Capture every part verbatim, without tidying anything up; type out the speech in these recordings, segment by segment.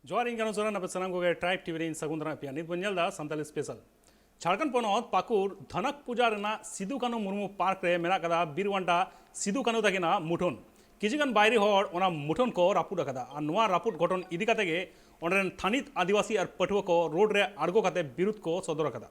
ᱡᱚᱦᱟᱨ, ᱤᱧ ᱠᱟᱱᱩ ᱥᱚᱨᱮᱱ, ᱟᱯᱮ ᱥᱟᱱᱟᱢ ᱠᱚᱜᱮ ᱴᱨᱟᱭᱤᱵᱽ ᱴᱤᱵᱷᱤ ᱨᱮᱧ ᱥᱟᱹᱜᱩᱱ ᱫᱟᱨᱟᱢ ᱯᱮᱭᱟ᱾ ᱱᱤᱛ ᱵᱚᱱ ᱧᱮᱞ ᱮᱫᱟ ᱥᱟᱱᱛᱟᱞᱤ ᱥᱯᱮᱥᱟᱞ᱾ ᱡᱷᱟᱲᱠᱷᱚᱸᱰ ᱯᱚᱱᱚᱛ ᱯᱟᱹᱠᱩᱲ ᱫᱷᱚᱱᱚᱠ ᱯᱩᱡᱟ ᱨᱮᱱᱟᱜ ᱥᱤᱫᱩ ᱠᱟᱹᱱᱩ ᱢᱩᱨᱢᱩ ᱯᱟᱨᱠ ᱨᱮ ᱢᱮᱱᱟᱜ ᱠᱟᱫᱟ ᱵᱤᱨ ᱵᱟᱱᱴᱟ ᱥᱤᱫᱩ ᱠᱟᱹᱱᱩ ᱛᱟᱹᱠᱤᱱᱟᱜ ᱢᱩᱴᱷᱟᱹᱱ᱾ ᱠᱤᱪᱷᱩ ᱜᱟᱱ ᱵᱟᱭᱨᱤ ᱦᱚᱲ ᱚᱱᱟ ᱢᱩᱴᱷᱟᱹᱱ ᱠᱚ ᱨᱟᱹᱯᱩᱫ ᱟᱠᱟᱫᱟ ᱟᱨ ᱱᱚᱣᱟ ᱨᱟᱹᱯᱩᱫ ᱜᱷᱚᱴᱚᱱ ᱤᱫᱤ ᱠᱟᱛᱮ ᱜᱮ ᱚᱸᱰᱮ ᱨᱮᱱ ᱛᱷᱟᱹᱱᱤᱛ ᱟᱹᱫᱤᱵᱟᱹᱥᱤ ᱟᱨ ᱯᱟᱹᱴᱷᱩᱣᱟᱹ ᱠᱚ ᱨᱳᱰ ᱨᱮ ᱟᱬᱜᱚ ᱠᱟᱛᱮ ᱵᱤᱨᱩᱫᱷ ᱠᱚ ᱥᱚᱫᱚᱨ ᱟᱠᱟᱫᱟ᱾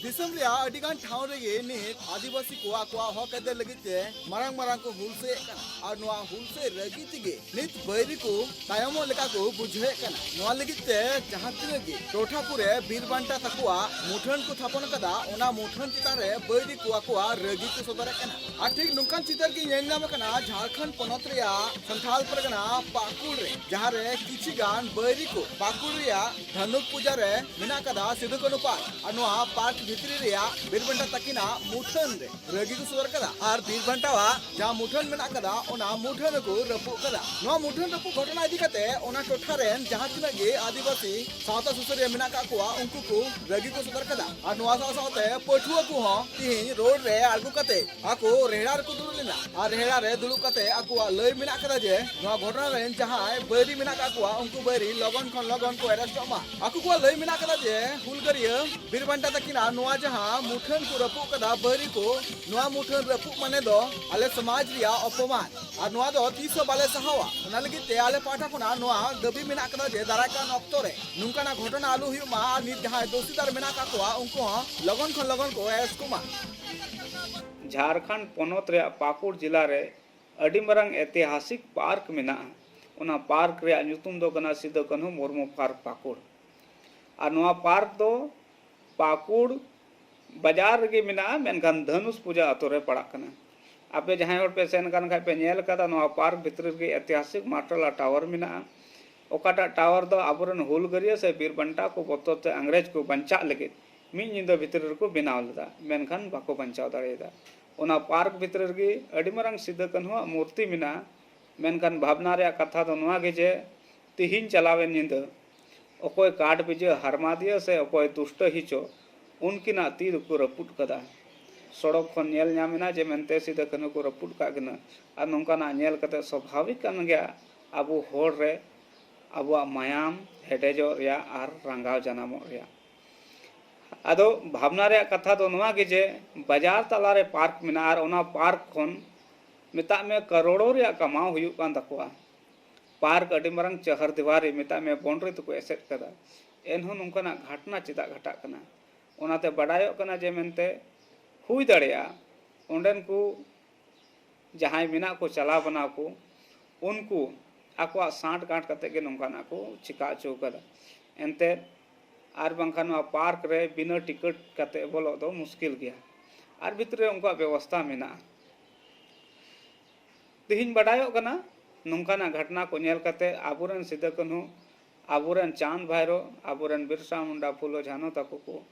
ᱫᱤᱥᱚᱢ ᱨᱮᱭᱟᱜ ᱟᱹᱰᱤ ᱜᱟᱱ ᱴᱷᱟᱶ ᱨᱮᱜᱮ ᱱᱤᱛ ᱟᱹᱫᱤᱵᱟᱹᱥᱤ ᱠᱚ ᱟᱠᱚᱣᱟᱜ ᱦᱚᱠ ᱟᱹᱭᱫᱟᱹᱨ ᱞᱟᱹᱜᱤᱫ ᱛᱮ ᱢᱟᱨᱟᱝ ᱢᱟᱨᱟᱝ ᱠᱚ ᱦᱩᱞᱥᱟᱹᱭᱮᱫ ᱠᱟᱱᱟ ᱟᱨ ᱱᱚᱣᱟ ᱦᱩᱞᱥᱟᱹᱭ ᱨᱟᱹᱜᱤ ᱛᱮᱜᱮ ᱱᱤᱛ ᱵᱟᱹᱭᱨᱤ ᱠᱚ ᱛᱟᱭᱚᱢᱚᱜ ᱞᱮᱠᱟ ᱠᱚ ᱵᱩᱡᱷᱟᱹᱣᱮᱫ ᱠᱟᱱᱟ᱾ ᱱᱚᱣᱟ ᱞᱟᱹᱜᱤᱫ ᱛᱮ ᱡᱟᱦᱟᱸ ᱛᱤᱱᱟᱹᱜ ᱜᱮ ᱴᱚᱴᱷᱟ ᱠᱚᱨᱮ ᱵᱤᱨ ᱵᱟᱱᱴᱟ ᱛᱟᱠᱚᱣᱟᱜ ᱢᱩᱴᱷᱟᱹᱱ ᱠᱚ ᱛᱷᱟᱯᱚᱱ ᱟᱠᱟᱫᱟ, ᱚᱱᱟ ᱢᱩᱴᱷᱟᱹᱱ ᱪᱮᱛᱟᱱ ᱨᱮ ᱵᱟᱹᱭᱨᱤ ᱠᱚ ᱟᱠᱚᱣᱟᱜ ᱨᱟᱹᱜᱤ ᱠᱚ ᱥᱚᱫᱚᱨᱮᱫ ᱠᱟᱱᱟ᱾ ᱟᱨ ᱴᱷᱤᱠ ᱱᱚᱝᱠᱟᱱ ᱪᱤᱛᱟᱹᱨ ᱜᱮ ᱧᱮᱞ ᱧᱟᱢ ᱟᱠᱟᱱᱟ ᱡᱷᱟᱲᱠᱷᱚᱸᱰ ᱯᱚᱱᱚᱛ ᱨᱮᱭᱟᱜ ᱥᱟᱱᱛᱷᱟᱞ ᱯᱟᱨᱜᱟᱱᱟ ᱯᱟᱹᱠᱩᱲ ᱨᱮ, ᱡᱟᱦᱟᱸ ᱨᱮ ᱠᱤᱪᱷᱤ ᱜᱟᱱ ᱵᱟᱹᱭᱨᱤ ᱠᱚ ᱯᱟᱹᱠᱩᱲ ᱨᱮᱭᱟᱜ ᱫᱷᱟᱱᱩᱠ ᱯᱩᱡᱟ ᱨᱮ ᱢᱮᱱᱟᱜ ᱟᱠᱟᱫᱟ ᱥᱤᱫᱩ ᱠᱟᱹᱱᱩ ᱯᱟᱨᱠ᱾ ᱟᱨ ᱱᱚᱣᱟ ᱯᱟᱨᱠ ᱵᱷᱤᱛᱨᱤ ᱨᱮᱭᱟᱜ ᱵᱤᱨ ᱵᱟᱱᱴᱟ ᱛᱟᱹᱠᱤᱱᱟᱜ ᱢᱩᱴᱷᱟᱹᱱ ᱨᱮ ᱨᱟᱹᱜᱤ ᱠᱚ ᱥᱚᱫᱚᱨ ᱠᱟᱫᱟ ᱟᱨ ᱵᱤᱨ ᱵᱟᱱᱴᱟᱣᱟᱜ ᱡᱟᱦᱟᱸ ᱢᱩᱴᱷᱟᱹᱱ ᱢᱮᱱᱟᱜ ᱠᱟᱫᱟ, ᱚᱱᱟ ᱢᱩᱴᱷᱟᱹᱱ ᱠᱚ ᱨᱟᱹᱯᱩᱫ ᱠᱟᱫᱟ᱾ ᱱᱚᱣᱟ ᱢᱩᱴᱷᱟᱹᱱ ᱨᱟᱹᱯᱩᱫ ᱜᱷᱚᱴᱚᱱᱟ ᱤᱫᱤ ᱠᱟᱛᱮ ᱚᱱᱟ ᱴᱚᱴᱷᱟ ᱨᱮᱱ ᱡᱟᱦᱟᱸ ᱛᱤᱱᱟᱹᱜ ᱜᱮ ᱟᱹᱫᱤᱵᱟᱹᱥᱤ ᱥᱟᱶᱛᱟ ᱥᱩᱥᱟᱹᱨᱤᱭᱟᱹ ᱢᱮᱱᱟᱜ ᱠᱟᱜ ᱠᱚᱣᱟ, ᱩᱱᱠᱩ ᱠᱚ ᱨᱟᱹᱜᱤ ᱠᱚ ᱥᱚᱫᱚᱨ ᱠᱟᱫᱟ᱾ ᱟᱨ ᱱᱚᱣᱟ ᱥᱟᱶ ᱥᱟᱶᱛᱮ ᱯᱟᱹᱴᱷᱩᱣᱟᱹ ᱠᱚᱦᱚᱸ ᱛᱤᱦᱤᱧ ᱨᱳᱰ ᱨᱮ ᱟᱬᱜᱚ ᱠᱟᱛᱮ ᱟᱠᱚ ᱨᱮᱦᱲᱟ ᱨᱮᱠᱚ ᱫᱩᱲᱩᱵ ᱞᱮᱱᱟ᱾ ᱟᱨ ᱨᱮᱦᱲᱟ ᱨᱮ ᱫᱩᱲᱩᱵ ᱠᱟᱛᱮ ᱟᱠᱚᱣᱟᱜ ᱞᱟᱹᱭ ᱢᱮᱱᱟᱜ ᱠᱟᱫᱟ ᱡᱮ ᱱᱚᱣᱟ ᱜᱷᱚᱴᱚᱱᱟ ᱨᱮᱱ ᱡᱟᱦᱟᱸᱭ ᱵᱟᱹᱭᱨᱤ ᱢᱮᱱᱟᱜ ᱠᱟᱜ ᱠᱚᱣᱟ, ᱩᱱᱠᱩ ᱵᱟᱹᱭᱨᱤ ᱞᱚᱜᱚᱱ ᱠᱷᱚᱱ ᱞᱚᱜᱚᱱ ᱠᱚ ᱮᱨᱮᱥᱴᱚᱜ ᱢᱟ᱾ ᱟᱠᱚ ᱠᱚᱣᱟᱜ ᱞᱟᱹᱭ ᱢᱮᱱᱟᱜ ᱠᱟᱫᱟ ᱡᱮ ᱦᱩᱞᱜᱟᱹᱨᱤᱭᱟᱹ ᱵᱤᱨ ᱵᱟᱱᱴᱟ ᱛᱟᱹᱠᱤᱱᱟᱜ ᱱᱚᱣᱟ ᱡᱟᱦᱟᱸ ᱢᱩᱴᱷᱟᱹᱱ ᱠᱚ ᱨᱟᱹᱯᱩᱫ ᱠᱟᱫᱟ ᱵᱟᱹᱭᱨᱤ ᱠᱚ, ᱱᱚᱣᱟ ᱢᱩᱴᱷᱟᱹᱱ ᱨᱟᱹᱯᱩᱫ ᱢᱟᱱᱮ ᱫᱚ ᱟᱞᱮ ᱥᱚᱢᱟᱡᱽ ᱨᱮᱭᱟᱜ ᱚᱯᱚᱢᱟᱱ, ᱟᱨ ᱱᱚᱣᱟ ᱫᱚ ᱛᱤᱥ ᱦᱚᱸ ᱵᱟᱞᱮ ᱥᱟᱦᱟᱣᱟ᱾ ᱚᱱᱟ ᱞᱟᱹᱜᱤᱫ ᱛᱮ ᱟᱞᱮ ᱯᱟᱦᱴᱟ ᱠᱷᱚᱱᱟᱜ ᱱᱚᱣᱟ ᱫᱟᱹᱵᱤ ᱢᱮᱱᱟᱜ ᱠᱟᱫᱟ ᱡᱮ ᱫᱟᱨᱟᱭ ᱠᱟᱱ ᱚᱠᱛᱚ ᱨᱮ ᱱᱚᱝᱠᱟᱱᱟᱜ ᱜᱷᱚᱴᱚᱱᱟ ᱟᱞᱚ ᱦᱩᱭᱩᱜ ᱢᱟ ᱟᱨ ᱱᱤᱛ ᱡᱟᱦᱟᱸᱭ ᱫᱳᱥᱤᱫᱟᱨ ᱢᱮᱱᱟᱜ ᱠᱟᱜ ᱠᱚᱣᱟ, ᱩᱱᱠᱩ ᱦᱚᱸ ᱞᱚᱜᱚᱱ ᱠᱷᱚᱱ ᱞᱚᱜᱚᱱ ᱠᱚ ᱮᱨᱮᱥᱴ ᱠᱚᱢᱟ᱾ ᱡᱷᱟᱲᱠᱷᱚᱸᱰ ᱯᱚᱱᱚᱛ ᱨᱮᱭᱟᱜ ᱯᱟᱹᱠᱩᱲ ᱡᱮᱞᱟ ᱨᱮ ᱟᱹᱰᱤ ᱢᱟᱨᱟᱝ ᱮᱛᱤᱦᱟᱥᱤᱠ ᱯᱟᱨᱠ ᱢᱮᱱᱟᱜᱼᱟ᱾ ᱚᱱᱟ ᱯᱟᱨᱠ ᱨᱮᱭᱟᱜ ᱧᱩᱛᱩᱢ ᱫᱚ ᱠᱟᱱᱟ ᱥᱤᱫᱩ ᱠᱟᱹᱱᱦᱩ ᱢᱩᱨᱢᱩ ᱯᱟᱨᱠ ᱯᱟᱹᱠᱩᱲ᱾ ᱟᱨ ᱱᱚᱣᱟ ᱯᱟᱨᱠ ᱫᱚ ᱯᱟᱹᱠᱩᱲ ᱵᱟᱡᱟᱨ ᱨᱮᱜᱮ ᱢᱮᱱᱟᱜᱼᱟ, ᱢᱮᱱᱠᱷᱟᱱ ᱫᱷᱟᱱᱩᱥ ᱯᱩᱡᱟ ᱟᱛᱳ ᱨᱮ ᱯᱟᱲᱟᱜ ᱠᱟᱱᱟ᱾ ᱟᱯᱮ ᱡᱟᱦᱟᱸᱭ ᱦᱚᱲ ᱯᱮ ᱥᱮᱱ ᱠᱟᱱ ᱠᱷᱟᱡ ᱯᱮ ᱧᱮᱞ ᱠᱟᱫᱟ, ᱱᱚᱣᱟ ᱯᱟᱨᱠ ᱵᱷᱤᱛᱨᱤ ᱨᱮᱜᱮ ᱮᱛᱤᱦᱟᱥᱤᱠ ᱢᱟᱨᱴᱟᱞᱟ ᱴᱟᱣᱟᱨ ᱢᱮᱱᱟᱜᱼᱟ᱾ ᱚᱠᱟᱴᱟᱜ ᱴᱟᱣᱟᱨ ᱫᱚ ᱟᱵᱚᱨᱮᱱ ᱦᱩᱞᱜᱟᱹᱨᱤᱭᱟᱹ ᱥᱮ ᱵᱤᱨ ᱵᱟᱱᱴᱟ ᱠᱚ ᱵᱚᱛᱚᱨ ᱛᱮ ᱤᱝᱨᱮᱡᱽ ᱠᱚ ᱵᱟᱧᱪᱟᱜ ᱞᱟᱹᱜᱤᱫ ᱢᱤᱫ ᱧᱤᱫᱟᱹ ᱵᱷᱤᱛᱨᱤ ᱨᱮᱠᱚ ᱵᱮᱱᱟᱣ ᱞᱮᱫᱟ, ᱢᱮᱱᱠᱷᱟᱱ ᱵᱟᱠᱚ ᱵᱟᱧᱪᱟᱣ ᱫᱟᱲᱮᱭᱟᱫᱟ᱾ ᱚᱱᱟ ᱯᱟᱨᱠ ᱵᱷᱤᱛᱨᱤ ᱨᱮᱜᱮ ᱟᱹᱰᱤ ᱢᱟᱨᱟᱝ ᱥᱤᱫᱟᱹ ᱠᱟᱹᱱᱦᱩᱣᱟᱜ ᱢᱩᱨᱛᱤ ᱢᱮᱱᱟᱜᱼᱟ᱾ ᱢᱮᱱᱠᱷᱟᱱ ᱵᱷᱟᱵᱽᱱᱟ ᱨᱮᱭᱟᱜ ᱠᱟᱛᱷᱟ ᱫᱚ ᱱᱚᱣᱟ ᱜᱮ ᱡᱮ ᱛᱤᱦᱤᱧ ᱪᱟᱞᱟᱣᱮᱱ ᱧᱤᱫᱟᱹ ᱚᱠᱚᱭ ᱠᱟᱴ ᱵᱤᱡᱟᱹ ᱦᱟᱨᱢᱟᱫᱤᱭᱟᱹ ᱥᱮ ᱚᱠᱚᱭ ᱫᱩᱥᱴᱟᱹ ᱦᱤᱪᱚ, ᱩᱱᱠᱤᱱᱟᱜ ᱛᱤ ᱫᱚᱠᱚ ᱨᱟᱹᱯᱩᱫ ᱠᱟᱫᱟ᱾ ᱥᱚᱲᱚᱠ ᱠᱷᱚᱱ ᱧᱮᱞ ᱧᱟᱢ ᱮᱱᱟ ᱡᱮ ᱢᱮᱱᱛᱮ ᱥᱤᱫᱟᱹ ᱠᱟᱹᱱᱦᱩ ᱠᱚ ᱨᱟᱹᱯᱩᱫ ᱠᱟᱜ ᱠᱤᱱᱟ᱾ ᱟᱨ ᱱᱚᱝᱠᱟᱱᱟᱜ ᱧᱮᱞ ᱠᱟᱛᱮ ᱥᱚᱵᱷᱟᱵᱤᱠ ᱠᱟᱱ ᱜᱮᱭᱟ ᱟᱵᱚ ᱦᱚᱲ ᱨᱮ ᱟᱵᱚᱣᱟᱜ ᱢᱟᱭᱟᱢ ᱦᱮᱰᱮᱡᱚᱜ ᱨᱮᱭᱟᱜ ᱟᱨ ᱨᱟᱸᱜᱟᱣ ᱡᱟᱱᱟᱢᱚᱜ ᱨᱮᱭᱟᱜ᱾ ᱟᱫᱚ ᱵᱷᱟᱵᱽᱱᱟ ᱨᱮᱭᱟᱜ ᱠᱟᱛᱷᱟ ᱫᱚ ᱱᱚᱣᱟ ᱜᱮ ᱡᱮ ᱵᱟᱡᱟᱨ ᱛᱟᱞᱟᱨᱮ ᱯᱟᱨᱠ ᱢᱮᱱᱟᱜᱼᱟ ᱟᱨ ᱚᱱᱟ ᱯᱟᱨᱠ ᱠᱷᱚᱱ ᱢᱮᱛᱟᱜ ᱢᱮ ᱠᱟᱨᱳᱲᱚ ᱨᱮᱭᱟᱜ ᱠᱟᱢᱟᱣ ᱦᱩᱭᱩᱜ ᱠᱟᱱ ᱛᱟᱠᱚᱣᱟ᱾ ᱯᱟᱨᱠ ᱟᱹᱰᱤ ᱢᱟᱨᱟᱝ ᱪᱟᱦᱟᱨ ᱫᱤᱣᱟᱨᱤ ᱢᱮᱛᱟᱜ ᱢᱮ ᱵᱚᱱᱰᱨᱤ ᱛᱮᱠᱚ ᱮᱥᱮᱫ ᱠᱟᱫᱟ, ᱮᱱᱦᱚᱸ ᱱᱚᱝᱠᱟᱱᱟᱜ ᱜᱷᱟᱴᱱᱟ ᱪᱮᱫᱟᱜ ᱜᱷᱟᱴᱟᱜ ᱠᱟᱱᱟ? ᱚᱱᱟᱛᱮ ᱵᱟᱰᱟᱭᱚᱜ ᱠᱟᱱᱟ ᱡᱮ ᱢᱮᱱᱛᱮ ᱦᱩᱭ ᱫᱟᱲᱮᱭᱟᱜᱼᱟ ᱚᱸᱰᱮᱱ ᱠᱚ ᱡᱟᱦᱟᱸᱭ ᱢᱮᱱᱟᱜ ᱠᱚ ᱪᱟᱞᱟᱣ ᱵᱟᱱᱟᱣ ᱠᱚ, ᱩᱱᱠᱩ ᱟᱠᱚᱣᱟᱜ ᱥᱟᱸᱴ ᱜᱟᱸᱴ ᱠᱟᱛᱮ ᱜᱮ ᱱᱚᱝᱠᱟᱱᱟᱜ ᱠᱚ ᱪᱤᱠᱟ ᱦᱚᱪᱚ ᱠᱟᱫᱟ᱾ ᱮᱱᱛᱮᱫ ᱟᱨ ᱵᱟᱝᱠᱷᱟᱱ ᱱᱚᱣᱟ ᱯᱟᱨᱠ ᱨᱮ ᱵᱤᱱᱟᱹ ᱴᱤᱠᱤᱴ ᱠᱟᱛᱮ ᱵᱚᱞᱚᱜ ᱫᱚ ᱢᱩᱥᱠᱤᱞ ᱜᱮᱭᱟ᱾ ᱟᱨ ᱵᱷᱤᱛᱨᱤ ᱨᱮ ᱩᱱᱠᱩᱣᱟᱜ ᱵᱮᱵᱚᱥᱛᱷᱟ ᱢᱮᱱᱟᱜᱼᱟ᱾ ᱛᱮᱦᱮᱧ ᱵᱟᱰᱟᱭᱚᱜ ᱠᱟᱱᱟ, ᱱᱚᱝᱠᱟᱱᱟᱜ ᱜᱷᱚᱴᱚᱱᱟ ᱠᱚ ᱧᱮᱞ ᱠᱟᱛᱮ ᱟᱵᱚᱨᱮᱱ ᱥᱤᱫᱩ ᱠᱟᱹᱱᱦᱩ, ᱟᱵᱚᱨᱮᱱ ᱪᱟᱸᱫᱽ ᱵᱷᱟᱭᱨᱳ, ᱟᱵᱚᱨᱮᱱ ᱵᱤᱨᱥᱟ ᱢᱩᱱᱰᱟ, ᱯᱷᱩᱞᱳ ᱡᱷᱟᱱᱳ ᱛᱟᱠᱚ ᱠᱚ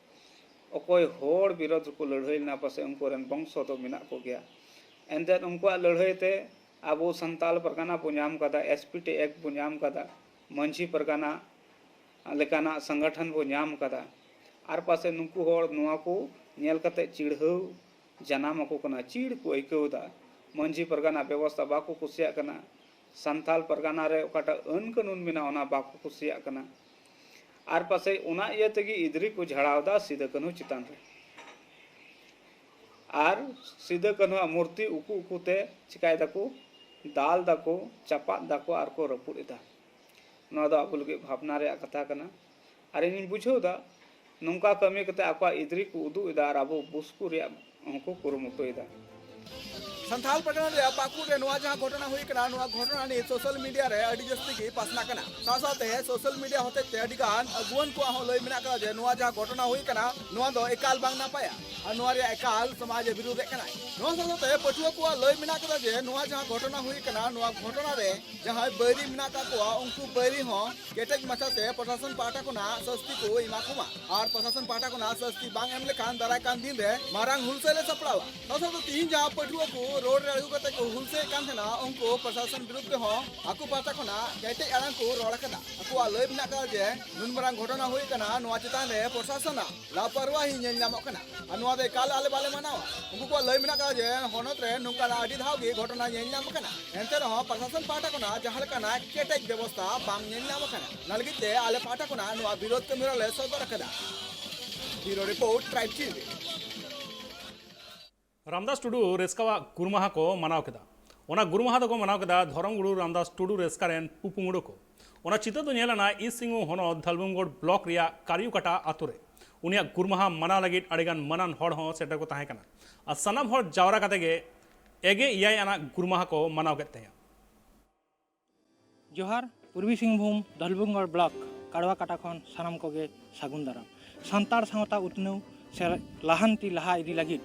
ᱚᱠᱚᱭ ᱦᱚᱲ ᱵᱤᱨᱳᱫᱷ ᱨᱮᱠᱚ ᱞᱟᱹᱲᱦᱟᱹᱭ ᱞᱮᱱᱟ, ᱯᱟᱥᱮ ᱩᱱᱠᱩ ᱨᱮᱱ ᱵᱚᱝᱥᱚ ᱫᱚ ᱢᱮᱱᱟᱜ ᱠᱚᱜᱮᱭᱟ᱾ ᱮᱱᱛᱮᱫ ᱩᱱᱠᱩᱣᱟᱜ ᱞᱟᱹᱲᱦᱟᱹᱭ ᱛᱮ ᱟᱵᱚ ᱥᱟᱱᱛᱟᱞ ᱯᱟᱨᱜᱟᱱᱟ ᱵᱚ ᱧᱟᱢ ᱠᱟᱫᱟ, ᱮᱥ ᱯᱤ ᱴᱤ ᱮᱠᱴ ᱵᱚ ᱧᱟᱢ ᱠᱟᱫᱟ, ᱢᱟᱹᱡᱷᱤ ᱯᱟᱨᱜᱟᱱᱟ ᱞᱮᱠᱟᱱᱟᱜ ᱥᱚᱝᱜᱚᱴᱷᱚᱱ ᱵᱚ ᱧᱟᱢ ᱠᱟᱫᱟ᱾ ᱟᱨ ᱯᱟᱥᱮ ᱱᱩᱠᱩ ᱦᱚᱲ ᱱᱚᱣᱟ ᱠᱚ ᱧᱮᱞ ᱠᱟᱛᱮ ᱪᱤᱲᱦᱟᱹᱣ ᱡᱟᱱᱟᱢ ᱟᱠᱚ ᱠᱟᱱᱟ, ᱪᱤᱲ ᱠᱚ ᱟᱹᱭᱠᱟᱹᱣ ᱮᱫᱟ, ᱢᱟᱹᱡᱷᱤ ᱯᱟᱨᱜᱟᱱᱟ ᱵᱮᱵᱚᱥᱛᱷᱟ ᱵᱟᱠᱚ ᱠᱩᱥᱤᱭᱟᱜ ᱠᱟᱱᱟ, ᱥᱟᱱᱛᱟᱞ ᱯᱟᱨᱜᱟᱱᱟ ᱨᱮ ᱚᱠᱟᱴᱟᱜ ᱟᱹᱱ ᱠᱟᱹᱱᱩᱱ ᱢᱮᱱᱟᱜᱼᱟ ᱚᱱᱟ ᱵᱟᱠᱚ ᱠᱩᱥᱤᱭᱟᱜ ᱠᱟᱱᱟ᱾ ᱟᱨ ᱯᱟᱥᱮᱡ ᱚᱱᱟ ᱤᱭᱟᱹ ᱛᱮᱜᱮ ᱤᱫᱽᱨᱤ ᱠᱚ ᱡᱷᱟᱲᱟᱣ ᱮᱫᱟ ᱥᱤᱫᱟᱹ ᱠᱟᱹᱱᱦᱩ ᱪᱮᱛᱟᱱ ᱨᱮ᱾ ᱟᱨ ᱥᱤᱫᱟᱹ ᱠᱟᱹᱱᱦᱩᱣᱟᱜ ᱢᱩᱨᱛᱤ ᱩᱠᱩ ᱩᱠᱩᱛᱮ ᱪᱤᱠᱟᱭ ᱫᱟᱠᱚ, ᱫᱟᱞ ᱫᱟᱠᱚ, ᱪᱟᱯᱟᱫ ᱫᱟᱠᱚ ᱟᱨ ᱠᱚ ᱨᱟᱹᱯᱩᱫ ᱮᱫᱟ᱾ ᱱᱚᱣᱟ ᱫᱚ ᱟᱵᱚ ᱞᱟᱹᱜᱤᱫ ᱵᱷᱟᱵᱽᱱᱟ ᱨᱮᱭᱟᱜ ᱠᱟᱛᱷᱟ ᱠᱟᱱᱟ᱾ ᱟᱨ ᱤᱧᱤᱧ ᱵᱩᱡᱷᱟᱹᱣ ᱮᱫᱟ ᱱᱚᱝᱠᱟ ᱠᱟᱹᱢᱤ ᱠᱟᱛᱮ ᱟᱠᱚᱣᱟᱜ ᱤᱫᱽᱨᱤ ᱠᱚ ᱩᱫᱩᱜ ᱮᱫᱟ ᱟᱨ ᱟᱵᱚ ᱵᱩᱥᱠᱩ ᱨᱮᱭᱟᱜ ᱦᱚᱸᱠᱚ ᱠᱩᱨᱩᱢᱩᱴᱩᱭᱮᱫᱟ᱾ ᱥᱟᱱᱛᱷᱟᱞ ᱯᱟᱨᱜᱟᱱᱟ ᱨᱮᱭᱟᱜ ᱯᱟᱹᱠᱩᱲ ᱨᱮ ᱱᱚᱣᱟ ᱡᱟᱦᱟᱸ ᱜᱷᱚᱴᱚᱱᱟ ᱦᱩᱭ ᱠᱟᱱᱟ, ᱱᱚᱣᱟ ᱜᱷᱚᱴᱚᱱᱟ ᱱᱤᱛ ᱥᱳᱥᱟᱞ ᱢᱤᱰᱤᱭᱟ ᱨᱮ ᱟᱹᱰᱤ ᱡᱟᱹᱥᱛᱤ ᱜᱮ ᱯᱟᱥᱱᱟᱜ ᱠᱟᱱᱟ᱾ ᱥᱟᱶ ᱥᱟᱶᱛᱮ ᱥᱳᱥᱟᱞ ᱢᱤᱰᱤᱭᱟ ᱦᱚᱛᱮᱡ ᱛᱮ ᱟᱹᱰᱤ ᱜᱟᱱ ᱟᱹᱜᱩᱣᱟᱹᱱ ᱠᱚᱣᱟᱜ ᱦᱚᱸ ᱞᱟᱹᱭ ᱢᱮᱱᱟᱜ ᱠᱟᱫᱟ ᱡᱮ ᱱᱚᱣᱟ ᱡᱟᱦᱟᱸ ᱜᱷᱚᱴᱚᱱᱟ ᱦᱩᱭ ᱠᱟᱱᱟ, ᱱᱚᱣᱟ ᱫᱚ ᱮᱠᱟᱞ ᱵᱟᱝ ᱱᱟᱯᱟᱭᱟ ᱟᱨ ᱱᱚᱣᱟ ᱨᱮᱭᱟᱜ ᱮᱠᱟᱞ ᱥᱚᱢᱟᱡᱽ ᱮ ᱵᱤᱨᱩᱫᱷ ᱮᱫ ᱠᱟᱱᱟᱭ᱾ ᱱᱚᱣᱟ ᱥᱟᱶ ᱥᱟᱶᱛᱮ ᱯᱟᱹᱴᱷᱩᱣᱟᱹ ᱠᱚᱣᱟᱜ ᱞᱟᱹᱭ ᱢᱮᱱᱟᱜ ᱠᱟᱫᱟ ᱡᱮ ᱱᱚᱣᱟ ᱡᱟᱦᱟᱸ ᱜᱷᱚᱴᱚᱱᱟ ᱦᱩᱭ ᱠᱟᱱᱟ, ᱱᱚᱣᱟ ᱜᱷᱚᱴᱚᱱᱟ ᱨᱮ ᱡᱟᱦᱟᱸᱭ ᱵᱟᱹᱭᱨᱤ ᱢᱮᱱᱟᱜ ᱠᱟᱜ ᱠᱚᱣᱟ, ᱩᱱᱠᱩ ᱵᱟᱹᱭᱨᱤ ᱦᱚᱸ ᱠᱮᱴᱮᱡ ᱢᱟᱪᱷᱟᱛᱮ ᱯᱨᱚᱥᱟᱥᱚᱱ ᱯᱟᱦᱴᱟ ᱠᱷᱚᱱᱟᱜ ᱥᱟᱹᱥᱛᱤ ᱠᱚ ᱮᱢᱟ ᱠᱚᱢᱟ ᱟᱨ ᱯᱨᱚᱥᱟᱥᱚᱱ ᱯᱟᱦᱴᱟ ᱠᱷᱚᱱᱟᱜ ᱥᱟᱹᱥᱛᱤ ᱵᱟᱝ ᱮᱢ ᱞᱮᱠᱷᱟᱱ ᱫᱟᱨᱟᱭ ᱠᱟᱱ ᱫᱤᱱ ᱨᱮ ᱢᱟᱨᱟᱝ ᱦᱩᱞᱥᱟᱹᱭ ᱞᱮ ᱥᱟᱯᱲᱟᱣᱟ᱾ ᱥᱟᱶ ᱥᱟᱶᱛᱮ ᱛᱤᱦᱤᱧ ᱡᱟᱦᱟᱸ ᱯᱟᱹᱴᱷᱩᱣᱟᱹ ᱠᱚ ᱨᱳᱰ ᱨᱮ ᱟᱹᱜᱩ ᱠᱟᱛᱮ ᱠᱚ ᱦᱩᱞᱥᱟᱹᱭᱮᱫ ᱠᱟᱱ ᱛᱟᱦᱮᱱᱟ, ᱩᱱᱠᱩ ᱯᱨᱚᱥᱟᱥᱚᱱ ᱵᱤᱨᱩᱫᱷ ᱨᱮᱦᱚᱸ ᱟᱠᱚ ᱯᱟᱦᱴᱟ ᱠᱷᱚᱱᱟᱜ ᱠᱮᱴᱮᱡ ᱟᱲᱟᱝ ᱠᱚ ᱨᱚᱲ ᱟᱠᱟᱫᱟ᱾ ᱟᱠᱚᱣᱟᱜ ᱞᱟᱹᱭ ᱢᱮᱱᱟᱜ ᱟᱠᱟᱫᱟ ᱡᱮ ᱱᱩᱱ ᱢᱟᱨᱟᱝ ᱜᱷᱚᱴᱚᱱᱟ ᱦᱩᱭ ᱟᱠᱟᱱᱟ, ᱱᱚᱣᱟ ᱪᱮᱛᱟᱱ ᱨᱮ ᱯᱨᱚᱥᱟᱥᱚᱱᱟᱜ ᱞᱟᱯᱟᱨᱣᱟᱦᱤ ᱧᱮᱞ ᱧᱟᱢᱚᱜ ᱠᱟᱱᱟ᱾ ᱟᱨ ᱱᱚᱣᱟ ᱫᱚ ᱮᱠᱟᱞ ᱟᱞᱮ ᱵᱟᱞᱮ ᱢᱟᱱᱟᱣᱟ᱾ ᱩᱱᱠᱩ ᱠᱚᱣᱟᱜ ᱞᱟᱹᱭ ᱢᱮᱱᱟᱜ ᱟᱠᱟᱫᱟ ᱡᱮ ᱦᱚᱱᱚᱛ ᱨᱮ ᱱᱚᱝᱠᱟᱱᱟᱜ ᱟᱹᱰᱤ ᱫᱷᱟᱣ ᱜᱮ ᱜᱷᱚᱴᱚᱱᱟ ᱧᱮᱞ ᱧᱟᱢ ᱟᱠᱟᱱᱟ, ᱮᱱᱛᱮ ᱨᱮᱦᱚᱸ ᱯᱨᱚᱥᱟᱥᱚᱱ ᱯᱟᱦᱴᱟ ᱠᱷᱚᱱᱟᱜ ᱡᱟᱦᱟᱸ ᱞᱮᱠᱟᱱᱟᱜ ᱠᱮᱴᱮᱡ ᱵᱮᱵᱚᱥᱛᱷᱟ ᱵᱟᱝ ᱧᱮᱞ ᱧᱟᱢ ᱟᱠᱟᱱᱟ᱾ ᱚᱱᱟ ᱞᱟᱹᱜᱤᱫ ᱛᱮ ᱟᱞᱮ ᱯᱟᱦᱴᱟ ᱠᱷᱚᱱᱟᱜ ᱱᱚᱣᱟ ᱵᱤᱨᱳᱫᱷ ᱠᱟᱹᱢᱤ ᱦᱚᱨᱟ ᱞᱮ ᱥᱚᱫᱚᱨ ᱟᱠᱟᱫᱟ᱾ ᱵᱤᱭᱩᱨᱳ report, tribe TV. Ramdas Tudu ᱨᱟᱹᱥᱠᱟᱹᱣᱟᱜ ᱜᱩᱨ ᱢᱟᱦᱟ ᱠᱚ ᱢᱟᱱᱟᱣ ᱠᱮᱫᱟ᱾ ᱚᱱᱟ ᱜᱩᱨ ᱢᱟᱦᱟ ᱫᱚᱠᱚ ᱢᱟᱱᱟᱣ ᱠᱮᱫᱟ ᱫᱷᱚᱨᱚᱢ ᱜᱩᱨᱩ ᱨᱟᱢᱫᱟᱥ ᱴᱩᱰᱩ ᱨᱟᱹᱥᱠᱟᱹ ᱨᱮᱱ ᱯᱩᱯᱩᱝᱲᱩ ᱠᱚ᱾ ᱚᱱᱟ ᱪᱤᱛᱟᱹᱨ ᱫᱚ ᱧᱮᱞ ᱮᱱᱟ ᱤᱥᱴ ᱥᱤᱝᱵᱷᱩᱢ ᱦᱚᱱᱚᱛ ᱫᱷᱟᱞᱵᱷᱩᱢᱜᱚᱲ ᱵᱞᱚᱠ ᱨᱮᱭᱟᱜ ᱠᱟᱨᱤᱭᱩᱠᱟᱴᱟ ᱟᱛᱳ ᱨᱮ᱾ ᱩᱱᱤᱭᱟᱜ ᱜᱩᱨ ᱢᱟᱦᱟ ᱢᱟᱱᱟᱣ ᱞᱟᱹᱜᱤᱫ ᱟᱹᱰᱤᱜᱟᱱ ᱢᱟᱹᱱᱟᱱ ᱦᱚᱲ ᱦᱚᱸ ᱥᱮᱴᱮᱨ ᱠᱚ ᱛᱟᱦᱮᱸ ᱠᱟᱱᱟ ᱟᱨ ᱥᱟᱱᱟᱢ ᱦᱚᱲ ᱡᱟᱣᱨᱟ ᱠᱟᱛᱮ ᱜᱮ ᱮᱜᱮ ᱮᱭᱟᱭ ᱟᱱᱟᱜ ᱜᱩᱨ ᱢᱟᱦᱟ ᱠᱚ ᱢᱟᱱᱟᱣ ᱠᱮᱫ ᱛᱟᱭᱟ᱾ ᱡᱚᱦᱟᱨ, ᱯᱩᱨᱵᱤ ᱥᱤᱝᱵᱷᱩᱢ ᱫᱷᱟᱞᱵᱷᱩᱢᱜᱚᱲ ᱵᱞᱚᱠ ᱠᱟᱲᱣᱟ ᱠᱟᱴᱟ ᱠᱷᱚᱱ ᱥᱟᱱᱟᱢ ᱠᱚᱜᱮ ᱥᱟᱹᱜᱩᱱ ᱫᱟᱨᱟᱢ᱾ ᱥᱟᱱᱛᱟᱲ ᱥᱟᱶᱛᱟ ᱩᱛᱱᱟᱹᱣ ᱥᱮ ᱞᱟᱦᱟᱱᱛᱤ ᱞᱟᱦᱟ ᱤᱫᱤ ᱞᱟᱹᱜᱤᱫ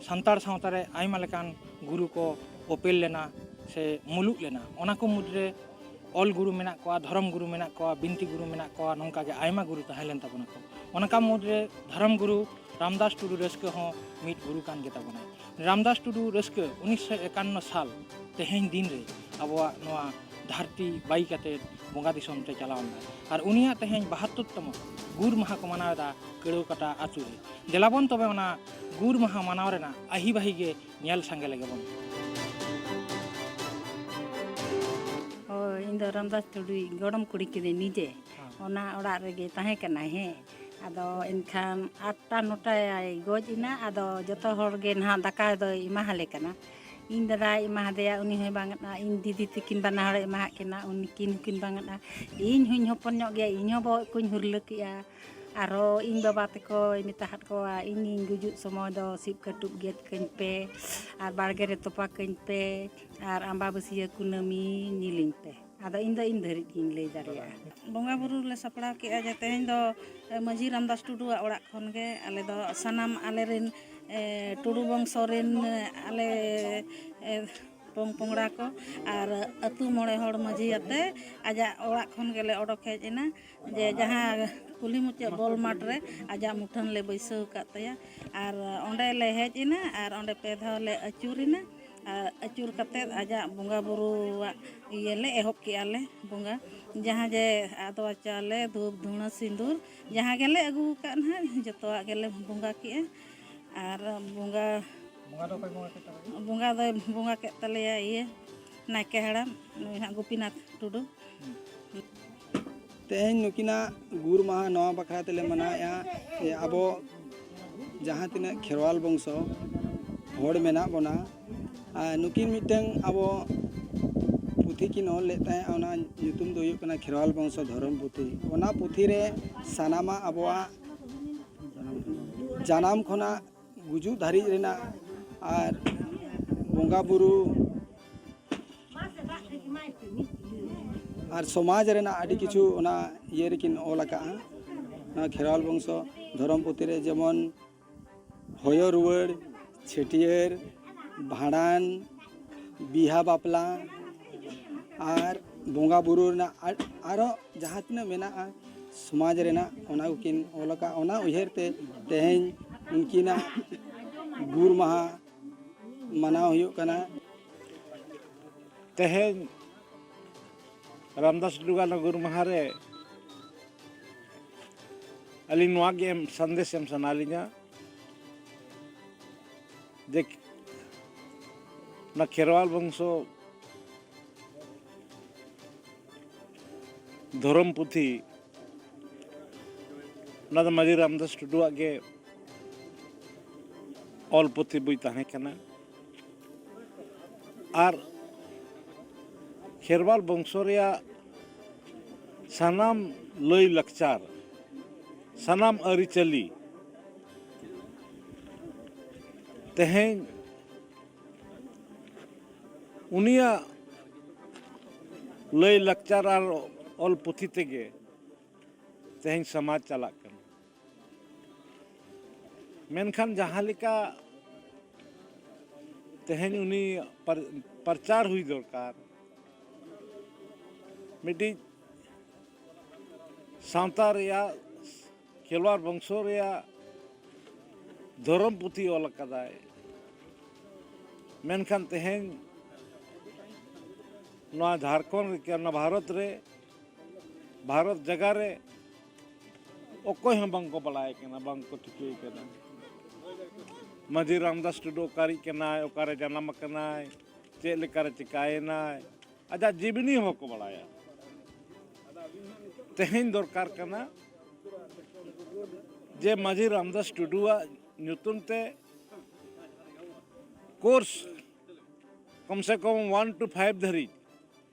ᱥᱟᱱᱛᱟᱲ ᱥᱟᱶᱛᱟ ᱨᱮ ᱟᱭᱢᱟ ᱞᱮᱠᱟᱱ ᱜᱩᱨᱩ ᱠᱚ ᱚᱯᱮᱞ ᱞᱮᱱᱟ ᱥᱮ ᱢᱩᱞᱩᱜ ᱞᱮᱱᱟ᱾ ᱚᱱᱟ ᱠᱚ ᱢᱩᱫᱽᱨᱮ ᱚᱞ ᱜᱩᱨᱩ ᱢᱮᱱᱟᱜ ᱠᱚᱣᱟ, ᱫᱷᱚᱨᱚᱢ ᱜᱩᱨᱩ ᱢᱮᱱᱟᱜ ᱠᱚᱣᱟ, ᱵᱤᱱᱛᱤ ᱜᱩᱨᱩ ᱢᱮᱱᱟᱜ ᱠᱚᱣᱟ, ᱱᱚᱝᱠᱟ ᱜᱮ ᱟᱭᱢᱟ ᱜᱩᱨᱩ ᱛᱟᱦᱮᱸ ᱞᱮᱱ ᱛᱟᱵᱚᱱᱟ ᱠᱚ᱾ ᱚᱱᱟ ᱠᱚ ᱢᱩᱫᱽᱨᱮ ᱫᱷᱚᱨᱚᱢ ᱜᱩᱨᱩ ᱨᱟᱢᱫᱟᱥ ᱴᱩᱰᱩ ᱨᱟᱹᱥᱠᱟᱹ ᱦᱚᱸ ᱢᱤᱫ ᱜᱩᱨᱩ ᱠᱟᱱ ᱜᱮ ᱛᱟᱵᱚᱱᱟᱭ᱾ ᱨᱟᱢᱫᱟᱥ ᱴᱩᱰᱩ ᱨᱟᱹᱥᱠᱟᱹ ᱩᱱᱤᱥᱥᱚ ᱮᱠᱟᱱᱱᱚ ᱥᱟᱞ ᱛᱮᱦᱮᱧ ᱫᱤᱱ ᱨᱮ ᱟᱵᱚᱣᱟᱜ ᱱᱚᱣᱟ ᱫᱷᱟᱹᱨᱛᱤ ᱵᱟᱹᱭ ᱠᱟᱛᱮ ᱵᱚᱸᱜᱟ ᱫᱤᱥᱚᱢ ᱛᱮ ᱪᱟᱞᱟᱣ ᱞᱮᱱᱟᱭ᱾ ᱟᱨ ᱩᱱᱤᱭᱟᱜ ᱛᱮᱦᱮᱧ ᱵᱟᱦᱟᱛᱛᱳᱨ ᱛᱚᱢᱚ ᱜᱩᱨ ᱢᱟᱦᱟ ᱠᱚ ᱢᱟᱱᱟᱣ ᱮᱫᱟ ᱠᱟᱹᱲᱣᱟᱹ ᱠᱟᱴᱟ ᱟᱹᱛᱩ ᱨᱮ᱾ ᱫᱮᱞᱟ ᱵᱚᱱ ᱛᱚᱵᱮ ᱚᱱᱟ ᱜᱩᱨ ᱢᱟᱦᱟ ᱢᱟᱱᱟᱣ ᱨᱮᱱᱟᱜ ᱟᱹᱦᱤ ᱵᱟᱹᱦᱤ ᱜᱮ ᱧᱮᱞ ᱥᱟᱸᱜᱮ ᱞᱮᱜᱮ ᱵᱚᱱ᱾ ᱦᱳᱭ, ᱤᱧ ᱫᱚ ᱨᱟᱢᱫᱟᱥ ᱴᱩᱰᱩᱭᱤᱡ ᱜᱚᱲᱚᱢ ᱠᱩᱲᱤ ᱠᱟᱹᱱᱟᱹᱧ ᱱᱤᱡᱮ᱾ ᱦᱮᱸ᱾ ᱚᱱᱟ ᱚᱲᱟᱜ ᱨᱮᱜᱮ ᱛᱟᱦᱮᱸ ᱠᱟᱱᱟᱭ, ᱦᱮᱸ᱾ ᱟᱫᱚ ᱮᱱᱠᱷᱟᱱ ᱟᱴᱴᱟ ᱱᱚᱴᱟᱭ ᱜᱚᱡ ᱮᱱᱟ᱾ ᱟᱫᱚ ᱡᱚᱛᱚ ᱦᱚᱲ ᱜᱮ ᱱᱟᱦᱟᱜ ᱫᱟᱠᱟ ᱫᱚᱭ ᱮᱢᱟ ᱦᱟᱞᱮ ᱠᱟᱱᱟ᱾ ᱤᱧ ᱫᱟᱫᱟᱭ ᱮᱢᱟ ᱦᱟᱫᱮᱭᱟ, ᱩᱱᱤ ᱦᱚᱸᱭ ᱵᱟᱝ ᱟᱫᱼᱟ᱾ ᱤᱧ ᱫᱤᱫᱤ ᱛᱤᱠᱤᱱ ᱵᱟᱱᱟ ᱦᱚᱲᱮ ᱮᱢᱟ ᱦᱟᱫ ᱠᱤᱱᱟ, ᱩᱱᱠᱤᱱ ᱦᱚᱸᱠᱤᱱ ᱵᱟᱝ ᱟᱫᱼᱟ᱾ ᱤᱧ ᱦᱚᱸᱧ ᱦᱚᱯᱚᱱ ᱧᱚᱜ ᱜᱮᱭᱟ, ᱤᱧ ᱦᱚᱸ ᱵᱚᱦᱚᱜ ᱠᱚᱧ ᱦᱩᱨᱞᱟᱹ ᱠᱮᱜᱼᱟ᱾ ᱟᱨᱦᱚᱸ ᱤᱧ ᱵᱟᱵᱟ ᱛᱟᱠᱚᱭ ᱢᱮᱛᱟ ᱦᱟᱫ ᱠᱚᱣᱟ, "ᱤᱧᱤᱧ ᱜᱩᱡᱩᱜ ᱥᱚᱢᱚᱭ ᱫᱚ ᱥᱤᱵ ᱠᱟᱹᱴᱩᱵ ᱜᱮᱫ ᱠᱟᱹᱧ ᱯᱮ ᱟᱨ ᱵᱟᱲᱜᱮ ᱨᱮ ᱛᱚᱯᱟ ᱠᱟᱹᱧ ᱯᱮ ᱟᱨ ᱟᱢᱵᱟᱵᱟᱹᱥᱭᱟᱹ ᱠᱩᱱᱟᱹᱢᱤ ᱧᱮᱞᱤᱧ ᱯᱮ᱾" ᱟᱫᱚ ᱤᱧ ᱫᱚ ᱤᱱ ᱫᱷᱟᱹᱨᱤᱡ ᱜᱤᱧ ᱞᱟᱹᱭ ᱫᱟᱲᱮᱭᱟᱜᱼᱟ᱾ ᱵᱚᱸᱜᱟ ᱵᱩᱨᱩ ᱞᱮ ᱥᱟᱯᱲᱟᱣ ᱠᱮᱜᱼᱟ ᱡᱮ ᱛᱮᱦᱮᱧ ᱫᱚ, ᱮ, ᱢᱟᱹᱡᱷᱤ ᱨᱟᱢᱫᱟᱥ ᱴᱩᱰᱩᱣᱟᱜ ᱚᱲᱟᱜ ᱠᱷᱚᱱ ᱜᱮ ᱟᱞᱮ ᱫᱚ ᱥᱟᱱᱟᱢ ᱟᱞᱮ ᱨᱮᱱ, ᱮ, ᱴᱩᱰᱩ ᱵᱚᱝᱥᱚ ᱨᱮᱱ, ᱮ, ᱟᱞᱮ, ᱮ, ᱯᱚᱝ ᱯᱚᱝᱲᱟ ᱠᱚ ᱟᱨ ᱟᱹᱛᱩ ᱢᱚᱬᱮ ᱦᱚᱲ ᱢᱟᱹᱡᱷᱤ ᱟᱛᱮ ᱟᱡᱟᱜ ᱚᱲᱟᱜ ᱠᱷᱚᱱ ᱜᱮᱞᱮ ᱚᱰᱚᱠ ᱦᱮᱡ ᱮᱱᱟ, ᱡᱮ ᱡᱟᱦᱟᱸ ᱠᱩᱞᱦᱤ ᱢᱩᱪᱟᱹᱫ ᱵᱚᱞ ᱢᱟᱴᱷ ᱨᱮ ᱟᱡᱟᱜ ᱢᱩᱴᱷᱟᱹᱱ ᱞᱮ ᱵᱟᱹᱭᱥᱟᱹᱣ ᱟᱠᱟᱫ ᱛᱟᱭᱟ᱾ ᱟᱨ ᱚᱸᱰᱮ ᱞᱮ ᱦᱮᱡ ᱮᱱᱟ ᱟᱨ ᱚᱸᱰᱮ ᱯᱮ ᱫᱷᱟᱣ ᱞᱮ ᱟᱹᱪᱩᱨ ᱮᱱᱟ᱾ ᱟᱨ ᱟᱹᱪᱩᱨ ᱠᱟᱛᱮᱫ ᱟᱡᱟᱜ ᱵᱚᱸᱜᱟ ᱵᱩᱨᱩᱣᱟᱜ ᱤᱭᱟᱹ ᱞᱮ ᱮᱦᱚᱵ ᱠᱮᱜᱼᱟ ᱞᱮ ᱵᱚᱸᱜᱟ᱾ ᱡᱟᱦᱟᱸ ᱡᱮ ᱟᱫᱣᱟ ᱪᱟᱣᱞᱮ, ᱫᱷᱩᱯ, ᱫᱷᱩᱬᱟᱹ, ᱥᱤᱸᱫᱩᱨ, ᱡᱟᱦᱟᱸ ᱜᱮᱞᱮ ᱟᱹᱜᱩ ᱟᱠᱟᱫ ᱱᱟᱦᱟᱜ, ᱡᱚᱛᱚᱣᱟᱜ ᱜᱮᱞᱮ ᱵᱚᱸᱜᱟ ᱠᱮᱜᱼᱟ᱾ ᱟᱨ ᱵᱚᱸᱜᱟ, ᱵᱚᱸᱜᱟ ᱫᱚ ᱚᱠᱚᱭ ᱵᱚᱸᱜᱟ ᱠᱮᱫ ᱛᱟᱯᱮᱭᱟ? ᱵᱚᱸᱜᱟ ᱫᱚᱭ ᱵᱚᱸᱜᱟ ᱠᱮᱫ ᱛᱟᱞᱮᱭᱟ ᱤᱭᱟᱹ ᱱᱟᱭᱠᱮ ᱦᱟᱲᱟᱢ, ᱱᱩᱭ ᱦᱟᱸᱜ ᱜᱳᱯᱤᱱᱟᱛᱷ ᱴᱩᱰᱩ᱾ ᱛᱮᱦᱮᱧ ᱱᱩᱠᱤᱱᱟᱜ ᱜᱩᱨ ᱢᱟᱦᱟ ᱱᱚᱣᱟ ᱵᱟᱠᱷᱨᱟ ᱛᱮᱞᱮ ᱢᱟᱱᱟᱣᱮᱫᱼᱟ ᱡᱮ ᱟᱵᱚ ᱡᱟᱦᱟᱸ ᱛᱤᱱᱟᱹᱜ ᱠᱷᱮᱨᱣᱟᱞ ᱵᱚᱝᱥᱚ ᱦᱚᱲ ᱢᱮᱱᱟᱜ ᱵᱚᱱᱟ, ᱟᱨ ᱱᱩᱠᱤᱱ ᱢᱤᱫᱴᱟᱝ ᱟᱵᱚ ᱯᱩᱛᱷᱤ ᱠᱤᱱ ᱚᱞ ᱞᱮᱫ ᱛᱟᱦᱮᱸᱫ, ᱚᱱᱟ ᱧᱩᱛᱩᱢ ᱫᱚ ᱦᱩᱭᱩᱜ ᱠᱟᱱᱟ ᱠᱷᱮᱨᱣᱟᱞ ᱵᱚᱝᱥᱚ ᱫᱷᱚᱨᱚᱢ ᱯᱩᱛᱷᱤ᱾ ᱚᱱᱟ ᱯᱩᱛᱷᱤ ᱨᱮ ᱥᱟᱱᱟᱢᱟᱜ ᱟᱵᱚᱣᱟᱜ ᱡᱟᱱᱟᱢ ᱠᱷᱚᱱᱟᱜ ᱜᱩᱡᱩᱜ ᱫᱷᱟᱹᱨᱤᱡ ᱨᱮᱱᱟᱜ ᱟᱨ ᱵᱚᱸᱜᱟ ᱵᱩᱨᱩ ᱟᱨ ᱥᱚᱢᱟᱡᱽ ᱨᱮᱱᱟᱜ ᱟᱹᱰᱤ ᱠᱤᱪᱷᱩ ᱚᱱᱟ ᱤᱭᱟᱹ ᱨᱮᱠᱤᱱ ᱚᱞ ᱟᱠᱟᱫᱼᱟ᱾ ᱱᱚᱣᱟ ᱠᱷᱮᱨᱣᱟᱞ ᱵᱚᱝᱥᱚ ᱫᱷᱚᱨᱚᱢ ᱯᱩᱛᱷᱤ ᱨᱮ ᱡᱮᱢᱚᱱ ᱦᱚᱭᱚ ᱨᱩᱣᱟᱹᱲ, ᱪᱷᱟᱹᱴᱭᱟᱹᱨ, ᱵᱷᱟᱸᱰᱟᱱ, ᱵᱤᱦᱟ ᱵᱟᱯᱞᱟ ᱟᱨ ᱵᱚᱸᱜᱟ ᱵᱩᱨᱩ ᱨᱮᱱᱟᱜ ᱟᱨ-, ᱟᱨᱚ ᱡᱟᱦᱟᱸ ᱛᱤᱱᱟᱹᱜ ᱢᱮᱱᱟᱜᱼᱟ ᱥᱚᱢᱟᱡᱽ ᱨᱮᱱᱟᱜ, ᱚᱱᱟ ᱠᱚᱠᱤᱱ ᱚᱞ ᱟᱠᱟᱫᱼᱟ᱾ ᱚᱱᱟ ᱩᱭᱦᱟᱹᱨ ᱛᱮ ᱛᱮᱦᱮᱧ ᱩᱱᱠᱤᱱᱟᱜ ᱜᱩᱨ ᱢᱟᱦᱟ ᱢᱟᱱᱟᱣ ᱦᱩᱭᱩᱜ ᱠᱟᱱᱟ᱾ ᱛᱮᱦᱮᱧ ᱨᱟᱢᱫᱟᱥ ᱴᱩᱰᱩᱣᱟᱜ ᱜᱩᱨ ᱢᱟᱦᱟ ᱨᱮ ᱟᱹᱞᱤᱧ ᱱᱚᱣᱟ ᱜᱮ ᱮᱢ, ᱥᱟᱸᱫᱮᱥ ᱮᱢ ᱥᱟᱱᱟ ᱞᱤᱧᱟ ᱡᱮ ᱚᱱᱟ ᱠᱷᱮᱨᱣᱟᱞ ᱵᱚᱝᱥᱚ ᱫᱷᱚᱨᱚᱢ ᱯᱩᱛᱷᱤ, ᱚᱱᱟ ᱫᱚ ᱢᱟᱹᱡᱷᱤ ᱨᱟᱢᱫᱟᱥ ᱴᱩᱰᱩᱣᱟᱜ ᱜᱮ ᱚᱞ ᱯᱩᱛᱷᱤ ᱵᱳᱭ ᱛᱟᱦᱮᱸ ᱠᱟᱱᱟ᱾ ᱟᱨ ᱠᱷᱮᱨᱣᱟᱞ ᱵᱚᱝᱥᱚ ᱨᱮᱭᱟᱜ ᱥᱟᱱᱟᱢ ᱞᱟᱹᱭ ᱞᱟᱠᱪᱟᱨ, ᱥᱟᱱᱟᱢ ᱟᱹᱨᱤᱪᱟᱹᱞᱤ ᱛᱮᱦᱮᱧ ᱩᱱᱤᱭᱟᱜ ᱞᱟᱹᱭ ᱞᱟᱠᱪᱟᱨ ᱟᱨ ᱚᱞ ᱯᱩᱛᱷᱤ ᱛᱮᱜᱮ ᱛᱮᱦᱮᱧ ᱥᱚᱢᱟᱡᱽ ᱪᱟᱞᱟᱜ ᱠᱟᱱᱟ᱾ ᱢᱮᱱᱠᱷᱟᱱ ᱡᱟᱦᱟᱸ ᱞᱮᱠᱟ ᱛᱮᱦᱮᱧ ᱩᱱᱤ ᱯᱟᱨ-, ᱯᱨᱚᱪᱟᱨ ᱦᱩᱭ ᱫᱚᱨᱠᱟᱨ, ᱢᱤᱫᱴᱤᱡ ᱥᱟᱶᱛᱟ ᱨᱮᱭᱟᱜ, ᱠᱷᱮᱨᱣᱟᱞ ᱵᱚᱝᱥᱚ ᱨᱮᱭᱟᱜ ᱫᱷᱚᱨᱚᱢ ᱯᱩᱛᱷᱤ ᱚᱞ ᱟᱠᱟᱫᱟᱭ, ᱢᱮᱱᱠᱷᱟᱱ ᱛᱮᱦᱮᱧ ᱱᱚᱣᱟ ᱡᱷᱟᱲᱠᱷᱚᱸᱰ ᱨᱮ, ᱱᱚᱣᱟ ᱵᱷᱟᱨᱚᱛ ᱨᱮ, ᱵᱷᱟᱨᱚᱛ ᱡᱟᱭᱜᱟ ᱨᱮ ᱚᱠᱚᱭ ᱦᱚᱸ ᱵᱟᱝ ᱠᱚ ᱵᱟᱲᱟᱭ ᱠᱟᱱᱟ, ᱵᱟᱝ ᱠᱚ ᱴᱷᱤᱠᱟᱹᱭ ᱠᱟᱱᱟ᱾ ᱢᱟᱹᱡᱷᱤ ᱨᱟᱢᱫᱟᱥ ᱴᱩᱰᱩ ᱚᱠᱟᱨᱤᱡ ᱠᱟᱱᱟᱭ, ᱚᱠᱟᱨᱮ ᱡᱟᱱᱟᱢ ᱟᱠᱟᱱᱟᱭ, ᱪᱮᱫ ᱞᱮᱠᱟᱨᱮ ᱪᱤᱠᱟᱭᱮᱱᱟᱭ, ᱟᱡᱟᱜ ᱡᱤᱵᱽᱱᱤ ᱦᱚᱸ ᱠᱚ ᱵᱟᱲᱟᱭᱟ᱾ ᱛᱮᱦᱮᱧ ᱫᱚᱨᱠᱟᱨ ᱠᱟᱱᱟ ᱡᱮ ᱢᱟᱹᱡᱷᱤ ᱨᱟᱢᱫᱟᱥ ᱴᱩᱰᱩᱣᱟᱜ ᱧᱩᱛᱩᱢ ᱛᱮ ᱠᱳᱨᱥ ᱠᱚᱢ ᱥᱮ ᱠᱚᱢ ᱚᱣᱟᱱ ᱴᱩ ᱯᱷᱟᱭᱤᱵᱷ ᱫᱷᱟᱹᱨᱤᱡ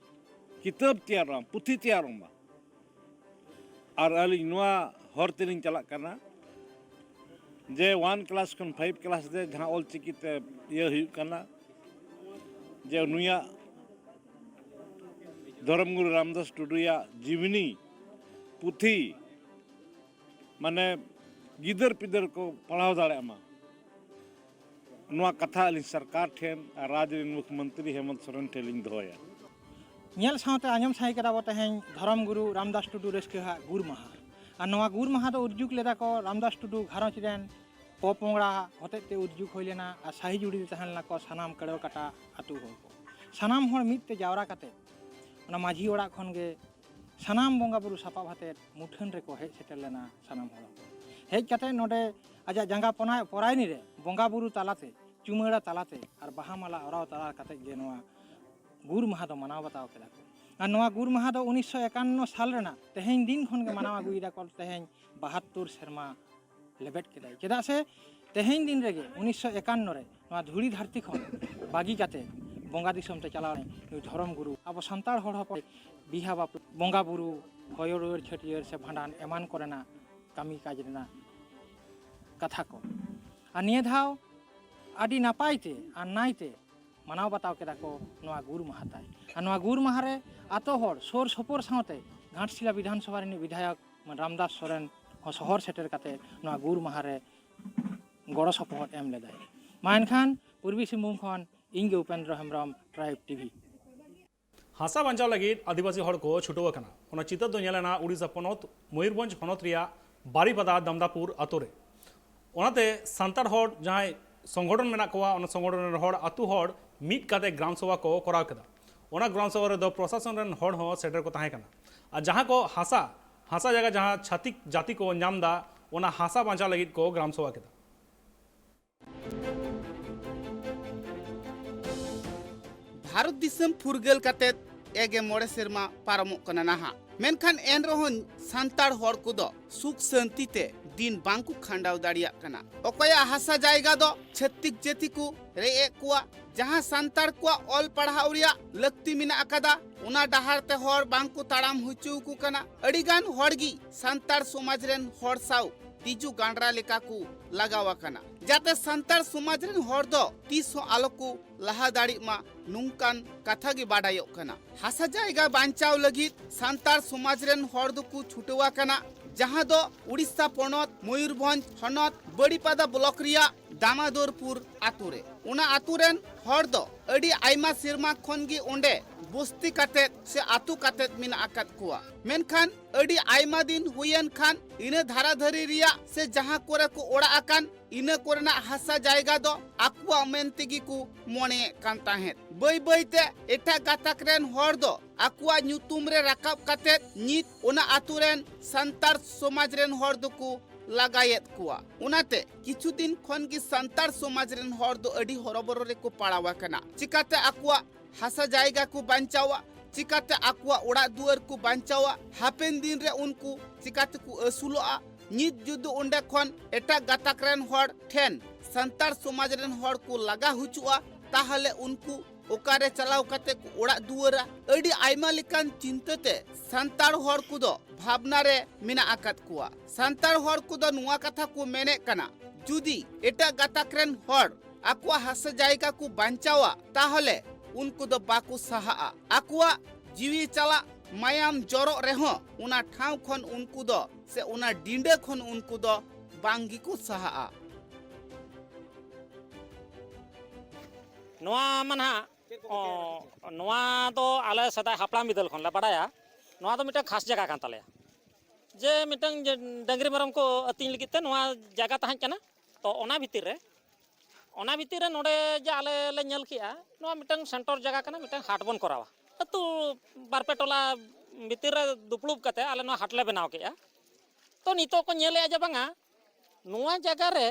ᱠᱤᱛᱟᱹᱵ ᱛᱮᱭᱟᱨᱚᱜᱼᱟ, ᱯᱩᱛᱷᱤ ᱛᱮᱭᱟᱨᱚᱜ ᱢᱟ᱾ ᱟᱨ ᱟᱹᱞᱤᱧ ᱱᱚᱣᱟ ᱦᱚᱨ ᱛᱮᱞᱤᱧ ᱪᱟᱞᱟᱜ ᱠᱟᱱᱟ ᱡᱮ ᱚᱣᱟᱱ ᱠᱞᱟᱥ ᱠᱷᱚᱱ ᱯᱷᱟᱭᱤᱵᱷ ᱠᱞᱟᱥ ᱨᱮ ᱡᱟᱦᱟᱸ ᱚᱞ ᱪᱤᱠᱤ ᱛᱮ ᱤᱭᱟᱹ ᱦᱩᱭᱩᱜ ᱠᱟᱱᱟ, ᱡᱮ ᱱᱩᱭᱟᱜ ᱫᱷᱚᱨᱚᱢ ᱜᱩᱨᱩ ᱨᱟᱢᱫᱟᱥ ᱴᱩᱰᱩᱭᱟᱜ ᱡᱤᱵᱽᱱᱤ ᱯᱩᱛᱷᱤ ᱢᱟᱱᱮ ᱜᱤᱫᱟᱹᱨ ᱯᱤᱫᱟᱹᱨ ᱠᱚ ᱯᱟᱲᱦᱟᱣ ᱫᱟᱲᱮᱭᱟᱜ ᱢᱟ, ᱱᱚᱣᱟ ᱠᱟᱛᱷᱟ ᱟᱹᱞᱤᱧ ᱥᱚᱨᱠᱟᱨ ᱴᱷᱮᱱ ᱟᱨ ᱨᱟᱡᱽ ᱨᱮᱱ ᱢᱩᱠᱷᱭᱚᱢᱚᱱᱛᱨᱤ ᱦᱮᱢᱚᱱᱛ ᱥᱚᱨᱮᱱ ᱴᱷᱮᱱ ᱞᱤᱧ ᱫᱚᱦᱚᱭᱟ᱾ ᱧᱮᱞ ᱥᱟᱶᱛᱮ ᱟᱸᱡᱚᱢ ᱥᱟᱹᱭ ᱠᱮᱫᱟ ᱵᱚ ᱛᱮᱦᱮᱧ ᱫᱷᱚᱨᱚᱢ ᱜᱩᱨᱩ ᱨᱟᱢᱫᱟᱥ ᱴᱩᱰᱩ ᱨᱟᱹᱥᱠᱟᱹ ᱦᱟᱜ ᱜᱩᱨ ᱢᱟᱦᱟ᱾ ᱟᱨ ᱱᱚᱣᱟ ᱜᱩᱨ ᱢᱟᱦᱟ ᱫᱚ ᱩᱫᱽᱡᱩᱜᱽ ᱞᱮᱫᱟ ᱠᱚ ᱨᱟᱢᱫᱟᱥ ᱴᱩᱰᱩ ᱜᱷᱟᱨᱚᱸᱡᱽ ᱨᱮᱱ ᱯᱚᱯᱚᱝᱲᱟ ᱦᱚᱛᱮᱡ ᱛᱮ ᱩᱫᱽᱡᱩᱜᱽ ᱦᱩᱭ ᱞᱮᱱᱟ᱾ ᱟᱨ ᱥᱟᱹᱦᱤ ᱡᱩᱲᱤ ᱨᱮ ᱛᱟᱦᱮᱸ ᱞᱮᱱᱟ ᱠᱚ ᱥᱟᱱᱟᱢ ᱠᱟᱹᱲᱣᱟᱹ ᱠᱟᱴᱟ ᱟᱹᱛᱩ ᱦᱚᱲ ᱠᱚ᱾ ᱥᱟᱱᱟᱢ ᱦᱚᱲ ᱢᱤᱫ ᱛᱮ ᱡᱟᱣᱨᱟ ᱠᱟᱛᱮ ᱚᱱᱟ ᱢᱟᱹᱡᱷᱤ ᱚᱲᱟᱜ ᱠᱷᱚᱱ ᱜᱮ ᱥᱟᱱᱟᱢ ᱵᱚᱸᱜᱟ ᱵᱩᱨᱩ ᱥᱟᱯᱟᱵ ᱟᱛᱮᱫ ᱢᱩᱴᱷᱟᱹᱱ ᱨᱮᱠᱚ ᱦᱮᱡ ᱥᱮᱴᱮᱨ ᱞᱮᱱᱟ ᱥᱟᱱᱟᱢ ᱦᱚᱲ᱾ ᱦᱮᱡ ᱠᱟᱛᱮ ᱱᱚᱰᱮ ᱟᱡᱟᱜ ᱡᱟᱸᱜᱟ ᱯᱚᱱᱟ-, ᱯᱚᱨᱟᱭᱱᱤ ᱨᱮ ᱵᱚᱸᱜᱟ ᱵᱩᱨᱩ ᱛᱟᱞᱟᱛᱮ, ᱪᱩᱢᱟᱹᱲᱟ ᱛᱟᱞᱟᱛᱮ ᱟᱨ ᱵᱟᱦᱟ ᱢᱟᱞᱟ ᱚᱨᱟᱣ ᱛᱟᱞᱟ ᱠᱟᱛᱮ ᱜᱮ ᱱᱚᱣᱟ ᱜᱩᱨ ᱢᱟᱦᱟ ᱫᱚ ᱢᱟᱱᱟᱣ ᱵᱟᱛᱟᱣ ᱠᱮᱫᱟ ᱠᱚ᱾ ᱟᱨ ᱱᱚᱣᱟ ᱜᱩᱨ ᱢᱟᱦᱟ ᱫᱚ ᱩᱱᱤᱥᱥᱚ ᱮᱠᱟᱱᱱᱚ ᱥᱟᱞ ᱨᱮᱱᱟᱜ ᱛᱮᱦᱮᱧ ᱫᱤᱱ ᱠᱷᱚᱱ ᱜᱮ ᱢᱟᱱᱟᱣ ᱟᱹᱜᱩᱭᱮᱫᱟ ᱠᱚ, ᱛᱮᱦᱮᱧ ᱵᱟᱦᱟᱛᱛᱳᱨ ᱥᱮᱨᱢᱟ ᱞᱮᱵᱮᱫ ᱠᱮᱫᱟᱭ᱾ ᱪᱮᱫᱟᱜ ᱥᱮ ᱛᱮᱦᱮᱧ ᱫᱤᱱ ᱨᱮᱜᱮ ᱩᱱᱤᱥᱥᱚ ᱮᱠᱟᱱᱱᱚ ᱨᱮ ᱱᱚᱣᱟ ᱫᱷᱩᱲᱤ ᱫᱷᱟᱹᱨᱛᱤ ᱠᱷᱚᱱ ᱵᱟᱹᱜᱤ ᱠᱟᱛᱮ ᱵᱚᱸᱜᱟ ᱫᱤᱥᱚᱢ ᱛᱮ ᱪᱟᱞᱟᱣ ᱞᱮᱱ ᱱᱩᱭ ᱫᱷᱚᱨᱚᱢ ᱜᱩᱨᱩ᱾ ᱟᱵᱚ ᱥᱟᱱᱛᱟᱲ ᱦᱚᱲ ᱦᱚᱯᱚᱱ ᱵᱤᱦᱟ ᱵᱟᱯᱞᱟ, ᱵᱚᱸᱜᱟ ᱵᱩᱨᱩ, ᱦᱚᱭᱚ ᱨᱩᱣᱟᱹᱲ, ᱪᱷᱟᱹᱴᱭᱟᱹᱨ ᱥᱮ ᱵᱷᱟᱸᱰᱟᱱ ᱮᱢᱟᱱ ᱠᱚᱨᱮᱱᱟᱜ ᱠᱟᱹᱢᱤ ᱠᱟᱡᱽ ᱨᱮᱱᱟᱜ ᱠᱟᱛᱷᱟ ᱠᱚ᱾ ᱟᱨ ᱱᱤᱭᱟᱹ ᱫᱷᱟᱣ ᱟᱹᱰᱤ ᱱᱟᱯᱟᱭ ᱛᱮ ᱟᱨ ᱱᱟᱭ ᱛᱮ ᱢᱟᱱᱟᱣ ᱵᱟᱛᱟᱣ ᱠᱮᱫᱟ ᱠᱚ ᱱᱚᱣᱟ ᱜᱩᱨ ᱢᱟᱦᱟ ᱛᱟᱭ᱾ ᱟᱨ ᱱᱚᱣᱟ ᱜᱩᱨ ᱢᱟᱦᱟ ᱨᱮ ᱟᱛᱳ ᱦᱚᱲ, ᱥᱩᱨ ᱥᱩᱯᱩᱨ ᱥᱟᱶᱛᱮ ᱜᱷᱟᱴᱥᱤᱞᱟ ᱵᱤᱫᱷᱟᱱ ᱥᱚᱵᱷᱟ ᱨᱤᱱᱤᱡ ᱵᱤᱫᱷᱟᱭᱚᱠ ᱨᱟᱢᱫᱟᱥ ᱥᱚᱨᱮᱱ ᱦᱚᱸ ᱥᱚᱦᱚᱨ ᱥᱮᱴᱮᱨ ᱠᱟᱛᱮ ᱱᱚᱣᱟ ᱜᱩᱨ ᱢᱟᱦᱟ ᱨᱮ ᱜᱚᱲᱚ ᱥᱚᱯᱚᱦᱚᱫ ᱮᱢ ᱞᱮᱫᱟᱭ᱾ ᱢᱟ ᱮᱱᱠᱷᱟᱱ ᱯᱩᱨᱵᱤ ᱥᱤᱝᱵᱷᱩᱢ ᱠᱷᱚᱱ ᱤᱧ ᱜᱮ ᱩᱯᱮᱱᱫᱨᱚ ᱦᱮᱢᱵᱨᱚᱢ, ᱴᱨᱟᱭᱤᱵᱽ ᱴᱤᱵᱷᱤ᱾ ᱦᱟᱥᱟ ᱵᱟᱧᱪᱟᱣ ᱞᱟᱹᱜᱤᱫ ᱟᱹᱫᱤᱵᱟᱹᱥᱤ ᱦᱚᱲ ᱠᱚ ᱪᱷᱩᱴᱟᱹᱣ ᱟᱠᱟᱱᱟ᱾ ᱚᱱᱟ ᱪᱤᱛᱟᱹᱨ ᱫᱚ ᱧᱮᱞ ᱮᱱᱟ ᱩᱰᱤᱥᱟ ᱯᱚᱱᱚᱛ ᱢᱚᱭᱩᱨᱵᱷᱚᱸᱡᱽ ᱦᱚᱱᱚᱛ ᱨᱮᱭᱟᱜ ᱵᱟᱨᱤᱯᱟᱫᱟ ᱫᱟᱢᱫᱟᱯᱩᱨ ᱟᱛᱳ ᱨᱮ᱾ ᱚᱱᱟᱛᱮ ᱥᱟᱱᱛᱟᱲ ᱦᱚᱲ ᱡᱟᱦᱟᱸᱭ ᱥᱚᱝᱜᱚᱴᱷᱚᱱ ᱢᱮᱱᱟᱜ ᱠᱚᱣᱟ, ᱚᱱᱟ ᱥᱚᱝᱜᱚᱴᱷᱚᱱ ᱨᱮᱱ ᱦᱚᱲ, ᱟᱹᱛᱩ ᱦᱚᱲ ᱢᱤᱫ ᱠᱟᱛᱮ ᱜᱨᱟᱢ ᱥᱚᱵᱷᱟ ᱠᱚ ᱠᱚᱨᱟᱣ ᱠᱮᱫᱟ᱾ ᱚᱱᱟ ᱜᱨᱟᱢ ᱥᱚᱵᱷᱟ ᱨᱮᱫᱚ ᱯᱨᱚᱥᱟᱥᱚᱱ ᱨᱮᱱ ᱦᱚᱲ ᱦᱚᱸ ᱥᱮᱴᱮᱨ ᱠᱚ ᱛᱟᱦᱮᱸ ᱠᱟᱱᱟ᱾ ᱟᱨ ᱡᱟᱦᱟᱸ ᱠᱚ ᱦᱟᱥᱟ, ᱦᱟᱥᱟ ᱡᱟᱭᱜᱟ ᱡᱟᱦᱟᱸ ᱪᱷᱟᱹᱛᱤᱠ ᱡᱟᱹᱛᱤ ᱠᱚ ᱧᱟᱢ ᱮᱫᱟ, ᱚᱱᱟ ᱦᱟᱥᱟ ᱵᱟᱧᱪᱟᱣ ᱞᱟᱹᱜᱤᱫ ᱠᱚ ᱜᱨᱟᱢ ᱥᱚᱵᱷᱟ ᱠᱮᱫᱟ᱾ ᱵᱷᱟᱨᱚᱛ ᱫᱤᱥᱚᱢ ᱯᱷᱩᱨᱜᱟᱹᱞ ᱠᱟᱛᱮ ᱮᱜᱮ ᱢᱚᱬᱮ ᱥᱮᱨᱢᱟ ᱯᱟᱨᱚᱢᱚᱜ ᱠᱟᱱᱟ ᱱᱟᱦᱟᱜ, ᱢᱮᱱᱠᱷᱟᱱ ᱮᱱ ᱨᱮᱦᱚᱸ ᱥᱟᱱᱛᱟᱲ ᱦᱚᱲ ᱠᱚᱫᱚ ᱥᱩᱠ ᱥᱟᱹᱱᱛᱤ ᱛᱮ ᱫᱤᱱ ᱵᱟᱝᱠᱚ ᱠᱷᱟᱸᱰᱟᱣ ᱫᱟᱲᱮᱭᱟᱜ ᱠᱟᱱᱟ᱾ ᱚᱠᱚᱭᱟᱜ ᱦᱟᱥᱟ ᱡᱟᱭᱜᱟ ᱫᱚ ᱪᱷᱟᱹᱛᱤᱠ ᱡᱟᱹᱛᱤ ᱠᱚ ᱨᱮᱡ ᱮᱫ ᱠᱚᱣᱟ, ᱡᱟᱦᱟᱸ ᱥᱟᱱᱛᱟᱲ ᱠᱚᱣᱟᱜ ᱚᱞ ᱯᱟᱲᱦᱟᱣ ᱨᱮᱭᱟᱜ ᱞᱟᱹᱠᱛᱤ ᱢᱮᱱᱟᱜ ᱟᱠᱟᱫᱟ, ᱚᱱᱟ ᱰᱟᱦᱟᱨ ᱛᱮ ᱦᱚᱲ ᱵᱟᱝᱠᱚ ᱛᱟᱲᱟᱢ ᱦᱚᱪᱚ ᱟᱠᱚ ᱠᱟᱱᱟ᱾ ᱟᱹᱰᱤᱜᱟᱱ ᱦᱚᱲ ᱜᱮ ᱥᱟᱱᱛᱟᱲ ᱥᱚᱢᱟᱡᱽ ᱨᱮᱱ ᱦᱚᱲ ᱥᱟᱶ ᱛᱤᱡᱩ ᱜᱟᱸᱰᱨᱟ ᱞᱮᱠᱟ ᱠᱚ ᱞᱟᱜᱟᱣ ᱟᱠᱟᱱᱟ, ᱡᱟᱛᱮ ᱥᱟᱱᱛᱟᱲ ᱥᱚᱢᱟᱡᱽ ᱨᱮᱱ ᱦᱚᱲ ᱫᱚ ᱛᱤᱥ ᱦᱚᱸ ᱟᱞᱚ ᱠᱚ ᱞᱟᱦᱟ ᱫᱟᱲᱮᱜ ᱢᱟ, ᱱᱚᱝᱠᱟᱱ ᱠᱟᱛᱷᱟ ᱜᱮ ᱵᱟᱰᱟᱭᱚᱜ ᱠᱟᱱᱟ᱾ ᱦᱟᱥᱟ ᱡᱟᱭᱜᱟ ᱵᱟᱧᱪᱟᱣ ᱞᱟᱹᱜᱤᱫ ᱥᱟᱱᱛᱟᱲ ᱥᱚᱢᱟᱡᱽ ᱨᱮᱱ ᱦᱚᱲ ᱫᱚᱠᱚ ᱪᱷᱩᱴᱟᱹᱣ ᱟᱠᱟᱱᱟ, ᱡᱟᱦᱟᱸ ᱫᱚ ᱩᱲᱤᱥᱥᱟ ᱯᱚᱱᱚᱛ ᱢᱚᱭᱩᱨᱵᱷᱚᱸᱡᱽ ᱦᱚᱱᱚᱛ ᱵᱟᱲᱤᱯᱟᱫᱟ ᱵᱞᱚᱠ ᱨᱮᱭᱟᱜ ᱫᱟᱢᱟᱫᱚᱨᱯᱩᱨ ᱟᱛᱳ ᱨᱮ᱾ ᱚᱱᱟ ᱟᱛᱳ ᱨᱮᱱ ᱦᱚᱲ ᱫᱚ ᱟᱹᱰᱤ ᱟᱭᱢᱟ ᱥᱮᱨᱢᱟ ᱠᱷᱚᱱ ᱜᱮ ᱚᱸᱰᱮ ᱵᱚᱥᱛᱤ ᱠᱟᱛᱮᱫ ᱥᱮ ᱟᱛᱳ ᱠᱟᱛᱮᱫ ᱢᱮᱱᱟᱜ ᱟᱠᱟᱫ ᱠᱚᱣᱟ᱾ ᱢᱮᱱᱠᱷᱟᱱ ᱟᱹᱰᱤ ᱟᱭᱢᱟ ᱫᱤᱱ ᱦᱩᱭᱮᱱ ᱠᱷᱟᱱ ᱤᱱᱟᱹ ᱫᱷᱟᱨᱟ ᱫᱷᱟᱹᱨᱤ ᱨᱮᱭᱟᱜ ᱥᱮ ᱡᱟᱦᱟᱸ ᱠᱚᱨᱮ ᱠᱚ ᱚᱲᱟᱜ ᱟᱠᱟᱱ, ᱤᱱᱟᱹ ᱠᱚᱨᱮᱱᱟᱜ ᱦᱟᱥᱟ ᱡᱟᱭᱜᱟ ᱫᱚ ᱟᱠᱚᱣᱟᱜ ᱢᱮᱱ ᱛᱮᱜᱮ ᱠᱚ ᱢᱚᱱᱮᱭᱮᱫ ᱠᱟᱱ ᱛᱟᱦᱮᱸᱫ᱾ ᱵᱟᱹᱭ ᱵᱟᱹᱭ ᱛᱮ ᱮᱴᱟᱜ ᱜᱟᱛᱟᱠ ᱨᱮᱱ ᱦᱚᱲ ᱫᱚ ᱟᱠᱚᱣᱟᱜ ᱧᱩᱛᱩᱢ ᱨᱮ ᱨᱟᱠᱟᱵ ᱠᱟᱛᱮᱫ ᱱᱤᱛ ᱚᱱᱟ ᱟᱛᱳ ᱨᱮᱱ ᱥᱟᱱᱛᱟᱲ ᱥᱚᱢᱟᱡᱽ ᱨᱮᱱ ᱦᱚᱲ ᱫᱚᱠᱚ ᱞᱟᱜᱟᱭᱮᱫ ᱠᱚᱣᱟ᱾ ᱚᱱᱟᱛᱮ ᱠᱤᱪᱷᱩ ᱫᱤᱱ ᱠᱷᱚᱱ ᱜᱮ ᱥᱟᱱᱛᱟᱲ ᱥᱚᱢᱟᱡᱽ ᱨᱮᱱ ᱦᱚᱲ ᱫᱚ ᱟᱹᱰᱤ ᱦᱚᱨᱚᱵᱚᱨᱚ ᱨᱮᱠᱚ ᱯᱟᱲᱟᱣ ᱟᱠᱟᱱᱟ᱾ ᱪᱤᱠᱟᱛᱮ ᱟᱠᱚᱣᱟᱜ ᱦᱟᱥᱟ ᱡᱟᱭᱜᱟ ᱠᱚ ᱵᱟᱧᱪᱟᱣᱟ, ᱪᱤᱠᱟᱛᱮ ᱟᱠᱚᱣᱟᱜ ᱚᱲᱟᱜ ᱫᱩᱣᱟᱹᱨ ᱠᱚ ᱵᱟᱧᱪᱟᱣᱟ, ᱦᱟᱯᱮᱱ ᱫᱤᱱ ᱨᱮ ᱩᱱᱠᱩ ᱪᱤᱠᱟᱛᱮ ᱠᱚ ᱟᱹᱥᱩᱞᱚᱜᱼᱟ? ᱱᱤᱛ ᱡᱩᱫᱤ ᱚᱸᱰᱮ ᱠᱷᱚᱱ ᱮᱴᱟᱜ ᱜᱟᱛᱟᱠ ᱨᱮᱱ ᱦᱚᱲ ᱴᱷᱮᱱ ᱥᱟᱱᱛᱟᱲ ᱥᱚᱢᱟᱡᱽ ᱨᱮᱱ ᱦᱚᱲ ᱠᱚ ᱞᱟᱜᱟ ᱦᱚᱪᱚᱜᱼᱟ, ᱛᱟᱦᱚᱞᱮ ᱩᱱᱠᱩ ᱚᱠᱟᱨᱮ ᱪᱟᱞᱟᱣ ᱠᱟᱛᱮ ᱠᱚ ᱚᱲᱟᱜ ᱫᱩᱣᱟᱹᱨᱟ? ᱟᱹᱰᱤ ᱟᱭᱢᱟ ᱞᱮᱠᱟᱱ ᱪᱤᱱᱛᱟᱹ ᱛᱮ ᱥᱟᱱᱛᱟᱲ ᱦᱚᱲ ᱠᱚᱫᱚ ᱵᱷᱟᱵᱽᱱᱟ ᱨᱮ ᱢᱮᱱᱟᱜ ᱟᱠᱟᱫ ᱠᱚᱣᱟ᱾ ᱥᱟᱱᱛᱟᱲ ᱦᱚᱲ ᱠᱚᱫᱚ ᱱᱚᱣᱟ ᱠᱟᱛᱷᱟ ᱠᱚ ᱢᱮᱱᱮᱫ ᱠᱟᱱᱟ, ᱡᱩᱫᱤ ᱮᱴᱟᱜ ᱜᱟᱛᱟᱠ ᱨᱮᱱ ᱦᱚᱲ ᱟᱠᱚᱣᱟᱜ ᱦᱟᱥᱟ ᱡᱟᱭᱜᱟ ᱠᱚ ᱵᱟᱧᱪᱟᱣᱟ, ᱛᱟᱦᱚᱞᱮ ᱩᱱᱠᱩ ᱫᱚ ᱵᱟᱠᱚ ᱥᱟᱦᱟᱜᱼᱟ᱾ ᱟᱠᱚᱣᱟᱜ ᱡᱤᱣᱤ ᱪᱟᱞᱟᱜ, ᱢᱟᱭᱟᱢ ᱡᱚᱨᱚᱜ ᱨᱮᱦᱚᱸ ᱚᱱᱟ ᱴᱷᱟᱶ ᱠᱷᱚᱱ ᱩᱱᱠᱩ ᱫᱚ ᱥᱮ ᱚᱱᱟ ᱰᱤᱸᱰᱟᱹ ᱠᱷᱚᱱ ᱩᱱᱠᱩ ᱫᱚ ᱵᱟᱝ ᱜᱮᱠᱚ ᱥᱟᱦᱟᱜᱼᱟ᱾ ᱱᱚᱣᱟ ᱢᱟ ᱱᱟᱦᱟᱜ, ᱚ, ᱱᱚᱣᱟ ᱫᱚ ᱟᱞᱮ ᱥᱮᱫᱟᱭ ᱦᱟᱯᱲᱟᱢ ᱵᱤᱫᱟᱹᱞ ᱠᱷᱚᱱ ᱞᱮ ᱵᱟᱰᱟᱭᱟ᱾ ᱱᱚᱣᱟ ᱫᱚ ᱢᱤᱫᱴᱟᱝ ᱠᱷᱟᱥ ᱡᱟᱭᱜᱟ ᱠᱟᱱ ᱛᱟᱞᱮᱭᱟ, ᱡᱮ ᱢᱤᱫᱴᱟᱝ ᱡᱮ ᱰᱟᱹᱝᱨᱤ ᱢᱮᱨᱚᱢ ᱠᱚ ᱟᱹᱛᱤᱧ ᱞᱟᱹᱜᱤᱫ ᱛᱮ ᱱᱚᱣᱟ ᱡᱟᱭᱜᱟ ᱛᱟᱦᱮᱸ ᱠᱟᱱᱟ᱾ ᱛᱚ ᱚᱱᱟ ᱵᱷᱤᱛᱤᱨ ᱨᱮ ᱚᱱᱟ ᱵᱷᱤᱛᱤᱨ ᱨᱮ ᱱᱚᱰᱮ ᱡᱮ ᱟᱞᱮ ᱞᱮ ᱧᱮᱞ ᱠᱮᱜᱼᱟ, ᱱᱚᱣᱟ ᱢᱤᱫᱴᱟᱝ ᱥᱮᱱᱴᱚᱨ ᱡᱟᱭᱜᱟ ᱠᱟᱱᱟ, ᱢᱤᱫᱴᱟᱝ ᱦᱟᱴ ᱵᱚᱱ ᱠᱚᱨᱟᱣᱟ᱾ ᱟᱹᱛᱩ ᱵᱟᱨ ᱯᱮ ᱴᱚᱞᱟ ᱵᱷᱤᱛᱤᱨ ᱨᱮ ᱫᱩᱯᱲᱩᱵ ᱠᱟᱛᱮ ᱟᱞᱮ ᱱᱚᱣᱟ ᱦᱟᱴ ᱞᱮ ᱵᱮᱱᱟᱣ ᱠᱮᱜᱼᱟ᱾ ᱛᱚ ᱱᱤᱛᱚᱜ ᱠᱚ ᱧᱮᱞᱮᱜᱼᱟ ᱡᱮ ᱵᱟᱝᱟ, ᱱᱚᱣᱟ ᱡᱟᱭᱜᱟ ᱨᱮ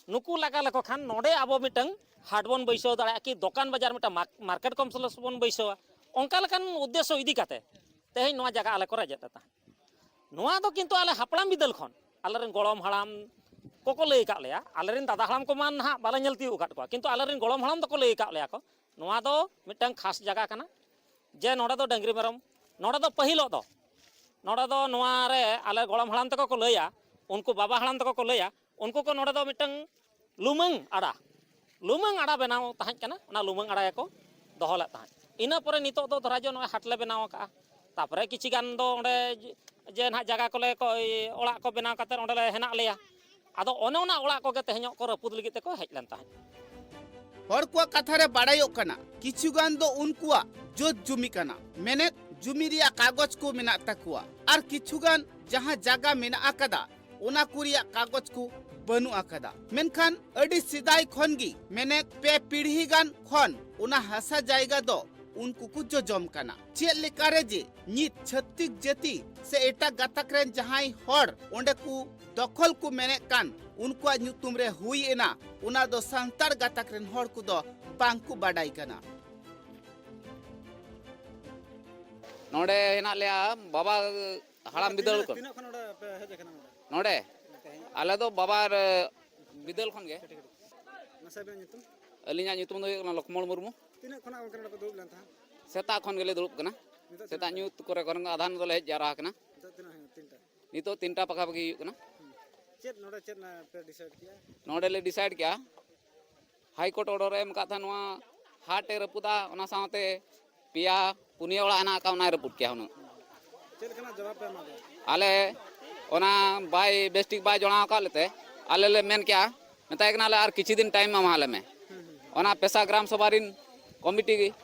ᱱᱩᱠᱩ ᱞᱟᱜᱟ ᱞᱮᱠᱚ ᱠᱷᱟᱱ ᱱᱚᱰᱮ ᱟᱵᱚ ᱢᱤᱫᱴᱟᱝ ᱦᱟᱴ ᱵᱚᱱ ᱵᱟᱹᱭᱥᱟᱹᱣ ᱫᱟᱲᱮᱭᱟᱜᱼᱟ, ᱠᱤ ᱫᱚᱠᱟᱱ ᱵᱟᱡᱟᱨ ᱢᱤᱫᱴᱟᱝ ᱢᱟᱨ-, ᱢᱟᱨᱠᱮᱴ ᱠᱚᱢᱯᱞᱮᱠᱥ ᱵᱚᱱ ᱵᱟᱹᱭᱥᱟᱹᱣᱟ᱾ ᱚᱱᱠᱟ ᱞᱮᱠᱟᱱ ᱩᱫᱽᱫᱮᱥᱥᱚ ᱤᱫᱤ ᱠᱟᱛᱮ ᱛᱮᱦᱮᱧ ᱱᱚᱣᱟ ᱡᱟᱭᱜᱟ ᱟᱞᱮ ᱠᱚ ᱨᱮᱡ ᱮᱫ ᱛᱟᱦᱮᱸᱫ᱾ ᱱᱚᱣᱟ ᱫᱚ ᱠᱤᱱᱛᱩ ᱟᱞᱮ ᱦᱟᱯᱲᱟᱢ ᱵᱤᱫᱟᱹᱞ ᱠᱷᱚᱱ ᱟᱞᱮᱨᱮᱱ ᱜᱚᱲᱚᱢ ᱦᱟᱲᱟᱢ ᱠᱚᱠᱚ ᱞᱟᱹᱭ ᱟᱠᱟᱫ ᱞᱮᱭᱟ᱾ ᱟᱞᱮᱨᱮᱱ ᱫᱟᱫᱟ ᱦᱟᱲᱟᱢ ᱠᱚᱢᱟ ᱱᱟᱦᱟᱜ ᱵᱟᱞᱮ ᱧᱮᱞ ᱛᱤᱭᱳᱜ ᱟᱠᱟᱫ ᱠᱚᱣᱟ, ᱠᱤᱱᱛᱩ ᱟᱞᱮᱨᱮᱱ ᱜᱚᱲᱚᱢ ᱦᱟᱲᱟᱢ ᱫᱚᱠᱚ ᱞᱟᱹᱭ ᱟᱠᱟᱫ ᱞᱮᱭᱟ ᱠᱚ, ᱱᱚᱣᱟ ᱫᱚ ᱢᱤᱫᱴᱟᱝ ᱠᱷᱟᱥ ᱡᱟᱭᱜᱟ ᱠᱟᱱᱟ, ᱡᱮ ᱱᱚᱰᱮ ᱫᱚ ᱰᱟᱹᱝᱨᱤ ᱢᱮᱨᱚᱢ, ᱱᱚᱰᱮ ᱫᱚ ᱯᱟᱹᱦᱤᱞᱚᱜ ᱫᱚ, ᱱᱚᱰᱮ ᱫᱚ ᱱᱚᱣᱟ ᱨᱮ ᱟᱞᱮ ᱜᱚᱲᱚᱢ ᱦᱟᱲᱟᱢ ᱛᱟᱠᱚ ᱠᱚ ᱞᱟᱹᱭᱟ, ᱩᱱᱠᱩ ᱵᱟᱵᱟ ᱦᱟᱲᱟᱢ ᱛᱟᱠᱚ ᱠᱚ ᱞᱟᱹᱭᱟ, ᱩᱱᱠᱩ ᱠᱚ ᱱᱚᱰᱮ ᱫᱚ ᱢᱤᱫᱴᱟᱝ ᱞᱩᱢᱟᱹᱝ ᱟᱲᱟ, ᱞᱩᱢᱟᱹᱝ ᱟᱲᱟ ᱵᱮᱱᱟᱣ ᱛᱟᱦᱮᱸ ᱠᱟᱱᱟ, ᱚᱱᱟ ᱞᱩᱢᱟᱹᱝ ᱟᱲᱟ ᱜᱮᱠᱚ ᱫᱚᱦᱚ ᱞᱮᱫ ᱛᱟᱦᱮᱸᱫ᱾ ᱤᱱᱟᱹ ᱯᱚᱨᱮ ᱱᱤᱛᱚᱜ ᱫᱚ ᱫᱷᱚᱨᱟ ᱡᱚ ᱱᱚᱜᱼᱚᱭ ᱦᱟᱴ ᱞᱮ ᱵᱮᱱᱟᱣ ᱟᱠᱟᱫᱼᱟ᱾ ᱛᱟᱯᱚᱨᱮ ᱠᱤᱪᱷᱤ ᱜᱟᱱ ᱫᱚ ᱚᱸᱰᱮ ᱡᱮ ᱱᱟᱦᱟᱜ ᱡᱟᱭᱜᱟ ᱠᱚᱞᱮ ᱠᱚ, ᱚᱲᱟᱜ ᱠᱚ ᱵᱮᱱᱟᱣ ᱠᱟᱛᱮᱫ ᱚᱸᱰᱮ ᱞᱮ ᱦᱮᱱᱟᱜ ᱞᱮᱭᱟ᱾ ᱟᱫᱚ ᱚᱱᱮ ᱚᱱᱟ ᱚᱲᱟᱜ ᱠᱚᱜᱮ ᱛᱮᱦᱮᱧᱚᱜ ᱠᱚ ᱨᱟᱹᱯᱩᱫ ᱞᱟᱹᱜᱤᱫ ᱛᱮᱠᱚ ᱦᱮᱡ ᱞᱮᱱ ᱛᱟᱦᱮᱸᱫ᱾ ᱦᱚᱲ ᱠᱚᱣᱟᱜ ᱠᱟᱛᱷᱟ ᱨᱮ ᱵᱟᱲᱟᱭᱚᱜ ᱠᱟᱱᱟ, ᱠᱤᱪᱷᱩ ᱜᱟᱱ ᱫᱚ ᱩᱱᱠᱩᱣᱟᱜ ᱡᱚᱛ ᱡᱩᱢᱤ ᱠᱟᱱᱟ, ᱢᱮᱱᱮᱫ ᱡᱩᱢᱤ ᱨᱮᱭᱟᱜ ᱠᱟᱜᱚᱡᱽ ᱠᱚ ᱢᱮᱱᱟᱜ ᱛᱟᱠᱚᱣᱟ, ᱟᱨ ᱠᱤᱪᱷᱩ ᱜᱟᱱ ᱡᱟᱦᱟᱸ ᱡᱟᱭᱜᱟ ᱢᱮᱱᱟᱜ ᱟᱠᱟᱫᱟ, ᱚᱱᱟ ᱠᱚ ᱨᱮᱭᱟᱜ ᱠᱟᱜᱚᱡᱽ ᱠᱚ ᱵᱟᱹᱱᱩᱜ ᱟᱠᱟᱫᱟ᱾ ᱢᱮᱱᱠᱷᱟᱱ ᱟᱹᱰᱤ ᱥᱮᱫᱟᱭ ᱠᱷᱚᱱ ᱜᱮ, ᱢᱮᱱᱮᱫ ᱯᱮ ᱯᱤᱲᱦᱤ ᱜᱟᱱ ᱠᱷᱚᱱ ᱚᱱᱟ ᱦᱟᱥᱟ ᱡᱟᱭᱜᱟ ᱫᱚ ᱩᱱᱠᱩ ᱠᱚ ᱡᱚᱡᱚᱢ ᱠᱟᱱᱟ᱾ ᱪᱮᱫ ᱞᱮᱠᱟᱨᱮ ᱡᱮ ᱱᱤᱛ ᱪᱷᱟᱹᱛᱤᱠ ᱡᱟᱹᱛᱤ ᱥᱮ ᱮᱴᱟᱜ ᱜᱟᱛᱟᱠ ᱨᱮᱱ ᱡᱟᱦᱟᱸᱭ ᱦᱚᱲ ᱚᱸᱰᱮ ᱠᱚ ᱫᱚᱠᱷᱚᱞ ᱠᱚ ᱢᱮᱱᱮᱫ ᱠᱟᱱ, ᱩᱱᱠᱩᱣᱟᱜ ᱧᱩᱛᱩᱢ ᱨᱮ ᱦᱩᱭ ᱮᱱᱟ, ᱚᱱᱟ ᱫᱚ ᱥᱟᱱᱛᱟᱲ ᱜᱟᱛᱟᱠ ᱨᱮᱱ ᱦᱚᱲ ᱠᱚᱫᱚ ᱵᱟᱝ ᱠᱚ ᱵᱟᱰᱟᱭ ᱠᱟᱱᱟ᱾ ᱱᱚᱰᱮ ᱦᱮᱱᱟᱜ ᱞᱮᱭᱟ ᱵᱟᱵᱟ ᱦᱟᱲᱟᱢ ᱵᱤᱫᱟᱹᱞ ᱠᱷᱚᱱ᱾ ᱛᱤᱱᱟᱹᱜ ᱠᱷᱚᱱ ᱱᱚᱰᱮ ᱯᱮ ᱦᱮᱡ ᱟᱠᱟᱱᱟ ᱱᱚᱰᱮ? ᱱᱚᱰᱮ ᱟᱞᱮ ᱫᱚ ᱵᱟᱵᱟ ᱵᱤᱫᱟᱹᱞ ᱠᱷᱚᱱ ᱜᱮ᱾ ᱢᱟᱥᱮ ᱟᱵᱤᱱᱟᱜ ᱧᱩᱛᱩᱢ? ᱟᱹᱞᱤᱧᱟᱜ ᱧᱩᱛᱩᱢ ᱫᱚ ᱦᱩᱭᱩᱜ ᱠᱟᱱᱟ ᱞᱚᱠᱷᱢᱚᱬ ᱢᱩᱨᱢᱩ᱾ ᱛᱤᱱᱟᱹᱜ ᱠᱷᱚᱱᱟᱜ ᱜᱚᱢᱠᱮ ᱱᱚᱰᱮ ᱯᱮ ᱫᱩᱲᱩᱵ ᱞᱮᱱ ᱛᱟᱦᱮᱸᱫ? ᱥᱮᱛᱟᱜ ᱠᱷᱚᱱ ᱜᱮᱞᱮ ᱫᱩᱲᱩᱵ ᱠᱟᱱᱟ᱾ ᱱᱤᱛᱚᱜ ᱥᱮᱛᱟᱜ ᱛᱤᱱᱟᱹᱜ? ᱧᱩᱛ ᱠᱚᱨᱮ ᱠᱷᱚᱱ ᱟᱫᱷᱟᱱ ᱫᱚᱞᱮ ᱦᱮᱡ ᱡᱟᱣᱨᱟ ᱟᱠᱟᱱᱟ᱾ ᱱᱤᱛᱚᱜ ᱛᱤᱱᱟᱹᱜ ᱦᱩᱭᱩᱜ? ᱛᱤᱱᱴᱟ? ᱱᱤᱛᱚᱜ ᱛᱤᱱᱴᱟ ᱯᱟᱠᱟᱯᱟᱠᱤ ᱦᱩᱭᱩᱜ ᱠᱟᱱᱟ᱾ ᱪᱮᱫ ᱱᱚᱰᱮ ᱪᱮᱫ ᱱᱟ-, ᱯᱮ ᱰᱤᱥᱟᱭᱤᱰ ᱠᱮᱜᱼᱟ? ᱱᱚᱰᱮ ᱞᱮ ᱰᱤᱥᱟᱭᱤᱰ ᱠᱮᱜᱼᱟ, ᱦᱟᱭ ᱠᱳᱨᱴ ᱚᱰᱟᱨ ᱮ ᱮᱢ ᱟᱠᱟᱫ ᱛᱟᱦᱮᱸᱫ, ᱱᱚᱣᱟ ᱦᱟᱴ ᱮ ᱨᱟᱹᱯᱩᱫᱟ, ᱚᱱᱟ ᱥᱟᱶᱛᱮ ᱯᱮᱭᱟ ᱯᱩᱱᱭᱟᱹ ᱚᱲᱟᱜ ᱦᱮᱱᱟᱜ ᱟᱠᱟᱫ, ᱚᱱᱟᱭ ᱨᱟᱹᱯᱩᱫ ᱠᱮᱜᱼᱟ ᱦᱩᱱᱟᱹᱝ᱾ ᱪᱮᱫ ᱞᱮᱠᱟᱱᱟᱜ ᱡᱚᱵᱟᱵ ᱯᱮ ᱮᱢᱟ ᱫᱮᱭᱟ? ᱟᱞᱮ ᱚᱱᱟ ᱵᱟᱭ ᱵᱮᱥᱴᱷᱤᱠ ᱵᱟᱭ ᱡᱚᱲᱟᱣ ᱟᱠᱟᱫ ᱞᱮᱛᱮ ᱟᱞᱮ ᱞᱮ ᱢᱮᱱ ᱠᱮᱜᱼᱟ, ᱢᱮᱛᱟᱭ ᱠᱟᱱᱟᱞᱮ ᱟᱨ ᱠᱤᱪᱷᱩ ᱫᱤᱱ ᱴᱟᱭᱤᱢ ᱮᱢᱟ ᱞᱮ ᱢᱮ᱾ ᱚᱱᱟ ᱯᱮᱥᱟ ᱜᱨᱟᱢ ᱥᱚᱵᱷᱟ ᱨᱤᱱ ᱠᱚᱢᱤᱴᱤ,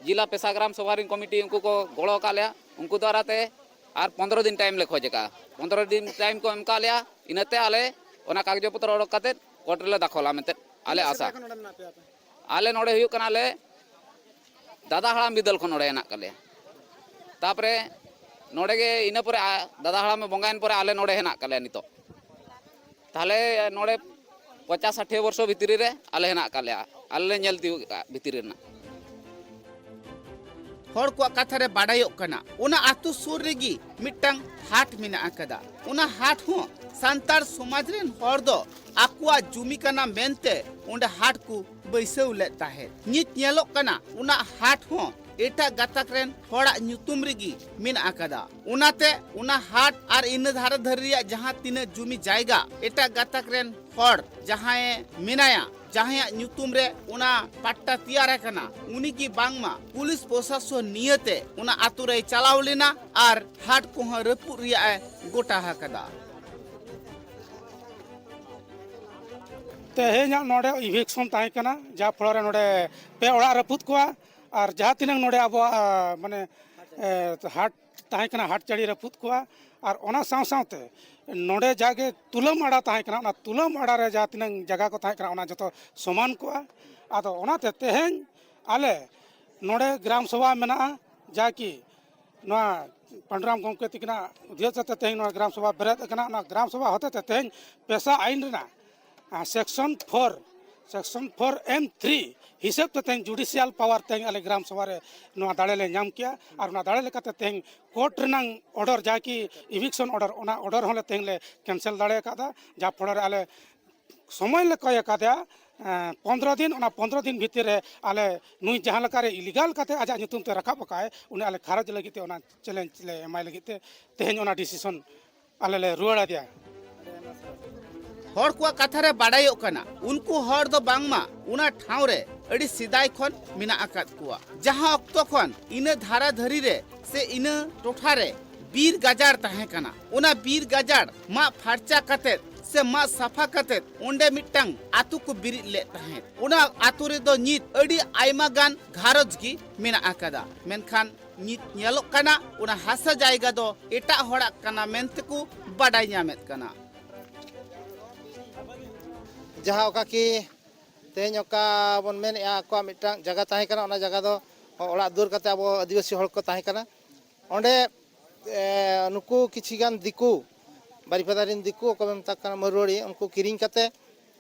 ᱡᱮᱞᱟ ᱯᱮᱥᱟ ᱜᱨᱟᱢ ᱥᱚᱵᱷᱟ ᱨᱤᱱ ᱠᱚᱢᱤᱴᱤ ᱩᱱᱠᱩ ᱠᱚ ᱜᱚᱲᱚ ᱟᱠᱟᱫ ᱞᱮᱭᱟ, ᱩᱱᱠᱩ ᱫᱟᱨᱟᱭ ᱛᱮ ᱟᱨ ᱯᱚᱱᱫᱽᱨᱚ ᱫᱤᱱ ᱴᱟᱭᱤᱢ ᱞᱮ ᱠᱷᱚᱡᱽ ᱟᱠᱟᱫᱼᱟ᱾ ᱯᱚᱱᱫᱽᱨᱚ ᱫᱤᱱ ᱴᱟᱭᱤᱢ ᱠᱚ ᱮᱢ ᱟᱠᱟᱫ ᱞᱮᱭᱟ, ᱤᱱᱟᱹᱛᱮ ᱟᱞᱮ ᱚᱱᱟ ᱠᱟᱜᱚᱡᱽ ᱯᱚᱛᱨᱚ ᱚᱰᱚᱠ ᱠᱟᱛᱮᱫ ᱠᱳᱨᱴ ᱨᱮᱞᱮ ᱫᱟᱠᱷᱚᱞᱟ ᱢᱮᱱᱛᱮ᱾ ᱟᱞᱮ ᱟᱥᱟ᱾ ᱥᱮᱫᱟᱭ ᱠᱷᱚᱱ ᱱᱚᱰᱮ ᱢᱮᱱᱟᱜ ᱯᱮᱭᱟ ᱟᱯᱮ? ᱟᱞᱮ ᱱᱚᱰᱮ ᱦᱩᱭᱩᱜ ᱠᱟᱱᱟᱞᱮ ᱫᱟᱫᱟ ᱦᱟᱲᱟᱢ ᱵᱤᱫᱟᱹᱞ ᱠᱷᱚᱱ ᱱᱚᱰᱮ ᱦᱮᱱᱟᱜ ᱠᱟᱜ ᱞᱮᱭᱟ᱾ ᱛᱟᱯᱚᱨᱮ ᱱᱚᱰᱮ ᱜᱮ ᱤᱱᱟᱹ ᱯᱚᱨᱮ ᱟ-, ᱫᱟᱫᱟ ᱦᱟᱲᱟᱢᱮ ᱵᱚᱸᱜᱟᱭᱮᱱ ᱯᱚᱨᱮ ᱟᱞᱮ ᱱᱚᱰᱮ ᱦᱮᱱᱟᱜ ᱠᱟᱜ ᱞᱮᱭᱟ ᱱᱤᱛᱚᱜ᱾ ᱛᱟᱦᱞᱮ ᱱᱚᱰᱮ ᱯᱚᱪᱟᱥ ᱥᱟᱴᱷᱤᱭᱟᱹ ᱵᱚᱨᱥᱚ ᱵᱷᱤᱛᱨᱤ ᱨᱮ ᱟᱞᱮ ᱦᱮᱱᱟᱜ ᱠᱟᱜ ᱞᱮᱭᱟ, ᱟᱞᱮ ᱞᱮ ᱧᱮᱞ ᱛᱤᱭᱳᱜ ᱠᱟᱜ ᱵᱷᱤᱛᱨᱤ ᱨᱮᱱᱟᱜ᱾ ᱦᱚᱲ ᱠᱚᱣᱟᱜ ᱠᱟᱛᱷᱟ ᱨᱮ ᱵᱟᱰᱟᱭᱚᱜ ᱠᱟᱱᱟ, ᱚᱱᱟ ᱟᱹᱛᱩ ᱥᱩᱨ ᱨᱮᱜᱮ ᱢᱤᱫᱴᱟᱝ ᱦᱟᱴ ᱢᱮᱱᱟᱜ ᱟᱠᱟᱫᱟ᱾ ᱚᱱᱟ ᱦᱟᱴ ᱦᱚᱸ ᱥᱟᱱᱛᱟᱲ ᱥᱚᱢᱟᱡᱽ ᱨᱮᱱ ᱦᱚᱲ ᱫᱚ ᱟᱠᱚᱣᱟᱜ ᱡᱩᱢᱤ ᱠᱟᱱᱟ ᱢᱮᱱᱛᱮ ᱚᱸᱰᱮ ᱦᱟᱴ ᱠᱚ ᱵᱟᱹᱭᱥᱟᱹᱣ ᱞᱮᱫ ᱛᱟᱦᱮᱸᱫ᱾ ᱱᱤᱛ ᱧᱮᱞᱚᱜ ᱠᱟᱱᱟ, ᱚᱱᱟ ᱦᱟᱴ ᱦᱚᱸ ᱮᱴᱟᱜ ᱜᱟᱛᱟᱠ ᱨᱮᱱ ᱦᱚᱲᱟᱜ ᱧᱩᱛᱩᱢ ᱨᱮᱜᱮ ᱢᱮᱱᱟᱜ ᱟᱠᱟᱫᱟ᱾ ᱚᱱᱟᱛᱮ ᱚᱱᱟ ᱦᱟᱴ ᱟᱨ ᱤᱱᱟᱹ ᱫᱷᱟᱨᱮ ᱫᱷᱟᱨᱮ ᱨᱮᱭᱟᱜ ᱡᱟᱦᱟᱸ ᱛᱤᱱᱟᱹᱜ ᱡᱩᱢᱤ ᱡᱟᱭᱜᱟ ᱮᱴᱟᱜ ᱜᱟᱛᱟᱠ ᱨᱮᱱ ᱦᱚᱲ ᱡᱟᱦᱟᱸᱭᱮ ᱢᱮᱱᱟᱭᱟ, ᱡᱟᱦᱟᱸᱭᱟᱜ ᱧᱩᱛᱩᱢ ᱨᱮ ᱚᱱᱟ ᱯᱟᱴᱴᱟ ᱛᱮᱭᱟᱨ ᱟᱠᱟᱱᱟ, ᱩᱱᱤ ᱜᱮ ᱵᱟᱝᱢᱟ ᱯᱩᱞᱤᱥ ᱯᱨᱚᱥᱟᱥᱚᱱ ᱱᱤᱭᱟᱹᱛᱮ ᱚᱱᱟ ᱟᱛᱳ ᱨᱮᱭ ᱪᱟᱞᱟᱣ ᱞᱮᱱᱟ ᱟᱨ ᱦᱟᱴ ᱠᱚᱦᱚᱸ ᱨᱟᱹᱯᱩᱫ ᱨᱮᱭᱟᱜ ᱮ ᱜᱚᱴᱟ ᱟᱠᱟᱫᱟ᱾ ᱛᱮᱦᱮᱧᱟᱜ ᱱᱚᱰᱮ ᱤᱵᱷᱤᱠᱥᱚᱱ ᱛᱟᱦᱮᱸ ᱠᱟᱱᱟ, ᱡᱟᱦᱟᱸ ᱯᱷᱚᱲᱚ ᱨᱮ ᱱᱚᱰᱮ ᱯᱮ ᱚᱲᱟᱜ ᱨᱟᱹᱯᱩᱫ ᱠᱚᱣᱟ ᱟᱨ ᱡᱟᱦᱟᱸ ᱛᱤᱱᱟᱹᱝ ᱱᱚᱰᱮ ᱟᱵᱚᱣᱟᱜ, ᱟ, ᱢᱟᱱᱮ, ᱮ, ᱦᱟᱴ ᱛᱟᱦᱮᱸ ᱠᱟᱱᱟ, ᱦᱟᱴ ᱪᱟᱹᱲᱤ ᱨᱟᱹᱯᱩᱫ ᱠᱚᱣᱟ᱾ ᱟᱨ ᱚᱱᱟ ᱥᱟᱶ ᱥᱟᱶᱛᱮ ᱱᱚᱰᱮ ᱡᱟᱜᱮ ᱛᱩᱞᱟᱹᱢ ᱟᱲᱟ ᱛᱟᱦᱮᱸ ᱠᱟᱱᱟ, ᱚᱱᱟ ᱛᱩᱞᱟᱹᱢ ᱟᱲᱟ ᱨᱮ ᱡᱟᱦᱟᱸ ᱛᱤᱱᱟᱹᱝ ᱡᱟᱭᱜᱟ ᱠᱚ ᱛᱟᱦᱮᱸ ᱠᱟᱱᱟ, ᱚᱱᱟ ᱡᱚᱛᱚ ᱥᱚᱢᱟᱱ ᱠᱚᱜᱼᱟ᱾ ᱟᱫᱚ ᱚᱱᱟᱛᱮ ᱛᱮᱦᱮᱧ ᱟᱞᱮ ᱱᱚᱰᱮ ᱜᱨᱟᱢ ᱥᱚᱵᱷᱟ ᱢᱮᱱᱟᱜᱼᱟ, ᱡᱟᱠᱤ ᱱᱚᱣᱟ ᱯᱟᱱᱰᱩᱨᱟᱢ ᱜᱚᱢᱠᱮ ᱛᱤᱠᱤᱱᱟᱜ ᱩᱫᱽᱫᱮᱥᱥᱚ ᱛᱮ ᱛᱮᱦᱮᱧ ᱱᱚᱣᱟ ᱜᱨᱟᱢ ᱥᱚᱵᱷᱟ ᱵᱮᱨᱮᱫ ᱟᱠᱟᱱᱟ᱾ ᱚᱱᱟ ᱜᱨᱟᱢ ᱥᱚᱵᱷᱟ ᱦᱚᱛᱮ ᱛᱮ ᱛᱮᱦᱮᱧ ᱯᱮᱥᱟ ᱟᱭᱤᱱ ᱨᱮᱱᱟᱜ, ᱟ, ᱥᱮᱠᱥᱚᱱ ᱯᱷᱳᱨ, ᱥᱮᱠᱥᱚᱱ ᱯᱷᱳᱨ ᱮᱢ ᱛᱷᱨᱤ ᱦᱤᱥᱟᱹᱵ ᱛᱮ ᱛᱮᱦᱮᱧ ᱡᱩᱰᱤᱥᱤᱭᱟᱞ ᱯᱟᱣᱟᱨ ᱛᱮᱦᱮᱧ ᱟᱞᱮ ᱜᱨᱟᱢ ᱥᱚᱵᱷᱟ ᱨᱮ ᱱᱚᱣᱟ ᱫᱟᱲᱮ ᱞᱮ ᱧᱟᱢ ᱠᱮᱜᱼᱟ᱾ ᱟᱨ ᱚᱱᱟ ᱫᱟᱲᱮ ᱞᱮᱠᱟᱛᱮ ᱛᱮᱦᱮᱧ ᱠᱳᱨᱴ ᱨᱮᱱᱟᱝ ᱚᱰᱟᱨ, ᱡᱟᱦᱟᱸ ᱠᱤ ᱤᱵᱷᱤᱠᱥᱚᱱ ᱚᱰᱟᱨ, ᱚᱱᱟ ᱚᱰᱟᱨ ᱦᱚᱸᱞᱮ ᱛᱮᱦᱮᱧ ᱞᱮ ᱠᱮᱱᱥᱮᱞ ᱫᱟᱲᱮ ᱟᱠᱟᱫᱟ, ᱡᱟᱦᱟᱸ ᱯᱷᱚᱲᱚ ᱨᱮ ᱟᱞᱮ ᱥᱚᱢᱚᱭ ᱞᱮ ᱠᱚᱭ ᱟᱠᱟᱫᱮᱭᱟ, ᱮᱸ, ᱯᱚᱱᱫᱽᱨᱚ ᱫᱤᱱ᱾ ᱚᱱᱟ ᱯᱚᱱᱫᱽᱨᱚ ᱫᱤᱱ ᱵᱷᱤᱛᱤᱨ ᱨᱮ ᱟᱞᱮ ᱱᱩᱭ ᱡᱟᱦᱟᱸ ᱞᱮᱠᱟᱨᱮ ᱤᱞᱤᱜᱟᱞ ᱠᱟᱛᱮ ᱟᱡᱟᱜ ᱧᱩᱛᱩᱢ ᱛᱮ ᱨᱟᱠᱟᱵ ᱟᱠᱟᱫ ᱟᱭ, ᱩᱱᱤ ᱟᱞᱮ ᱠᱷᱟᱨᱚᱡᱽ ᱞᱟᱹᱜᱤᱫ ᱛᱮ, ᱚᱱᱟ ᱪᱮᱞᱮᱧᱡᱽ ᱞᱮ ᱮᱢᱟᱭ ᱞᱟᱹᱜᱤᱫ ᱛᱮ ᱛᱮᱦᱮᱧ ᱚᱱᱟ ᱰᱤᱥᱤᱥᱚᱱ ᱟᱞᱮ ᱞᱮ ᱨᱩᱣᱟᱹᱲ ᱟᱫᱮᱭᱟ᱾ ᱦᱚᱲ ᱠᱚᱣᱟᱜ ᱠᱟᱛᱷᱟ ᱨᱮ ᱵᱟᱰᱟᱭᱚᱜ ᱠᱟᱱᱟ, ᱩᱱᱠᱩ ᱦᱚᱲ ᱫᱚ ᱵᱟᱝᱢᱟ ᱚᱱᱟ ᱴᱷᱟᱶ ᱨᱮ ᱟᱹᱰᱤ ᱥᱮᱫᱟᱭ ᱠᱷᱚᱱ ᱢᱮᱱᱟᱜ ᱟᱠᱟᱫ ᱠᱚᱣᱟ, ᱡᱟᱦᱟᱸ ᱚᱠᱛᱚ ᱠᱷᱚᱱ ᱤᱱᱟᱹ ᱫᱷᱟᱨᱟ ᱫᱷᱟᱹᱨᱤ ᱨᱮ ᱥᱮ ᱤᱱᱟᱹ ᱴᱚᱴᱷᱟ ᱨᱮ ᱵᱤᱨ ᱜᱟᱡᱟᱲ ᱛᱟᱦᱮᱸ ᱠᱟᱱᱟ᱾ ᱚᱱᱟ ᱵᱤᱨ ᱜᱟᱡᱟᱲ ᱢᱟᱜ ᱯᱷᱟᱨᱪᱟ ᱠᱟᱛᱮᱫ ᱥᱮ ᱢᱟᱜ ᱥᱟᱯᱷᱟ ᱠᱟᱛᱮᱫ ᱚᱸᱰᱮ ᱢᱤᱫᱴᱟᱝ ᱟᱛᱳ ᱠᱚ ᱵᱤᱨᱤᱫ ᱞᱮᱫ ᱛᱟᱦᱮᱸᱫ᱾ ᱚᱱᱟ ᱟᱛᱳ ᱨᱮᱫᱚ ᱱᱤᱛ ᱟᱹᱰᱤ ᱟᱭᱢᱟ ᱜᱟᱱ ᱜᱷᱟᱨᱚᱸᱡᱽ ᱜᱮ ᱢᱮᱱᱟᱜ ᱟᱠᱟᱫᱟ, ᱢᱮᱱᱠᱷᱟᱱ ᱱᱤᱛ ᱧᱮᱞᱚᱜ ᱠᱟᱱᱟ, ᱚᱱᱟ ᱦᱟᱥᱟ ᱡᱟᱭᱜᱟ ᱫᱚ ᱮᱴᱟᱜ ᱦᱚᱲᱟᱜ ᱠᱟᱱᱟ ᱢᱮᱱᱛᱮ ᱠᱚ ᱵᱟᱰᱟᱭ ᱧᱟᱢᱮᱫ ᱠᱟᱱᱟ᱾ ᱡᱟᱦᱟᱸ ᱚᱠᱟ ᱠᱤ ᱛᱮᱦᱮᱧ ᱚᱠᱟ ᱵᱚᱱ ᱢᱮᱱᱮᱫᱼᱟ, ᱟᱠᱚᱣᱟᱜ ᱢᱤᱫᱴᱟᱝ ᱡᱟᱭᱜᱟ ᱛᱟᱦᱮᱸ ᱠᱟᱱᱟ, ᱚᱱᱟ ᱡᱟᱭᱜᱟ ᱫᱚ ᱚᱲᱟᱜ ᱫᱩᱣᱟᱹᱨ ᱠᱟᱛᱮ ᱟᱵᱚ ᱟᱹᱫᱤᱵᱟᱹᱥᱤ ᱦᱚᱲ ᱠᱚ ᱛᱟᱦᱮᱸ ᱠᱟᱱᱟ᱾ ᱚᱸᱰᱮ ᱮ, ᱱᱩᱠᱩ ᱠᱤᱪᱷᱤ ᱜᱟᱱ ᱫᱤᱠᱩ, ᱵᱟᱨᱤᱯᱟᱫᱟ ᱨᱮᱱ ᱫᱤᱠᱩ, ᱚᱠᱚᱭ ᱵᱚᱱ ᱢᱮᱛᱟ ᱠᱚ ᱠᱟᱱᱟ ᱢᱟᱨᱣᱟᱲᱤ, ᱩᱱᱠᱩ ᱠᱤᱨᱤᱧ ᱠᱟᱛᱮ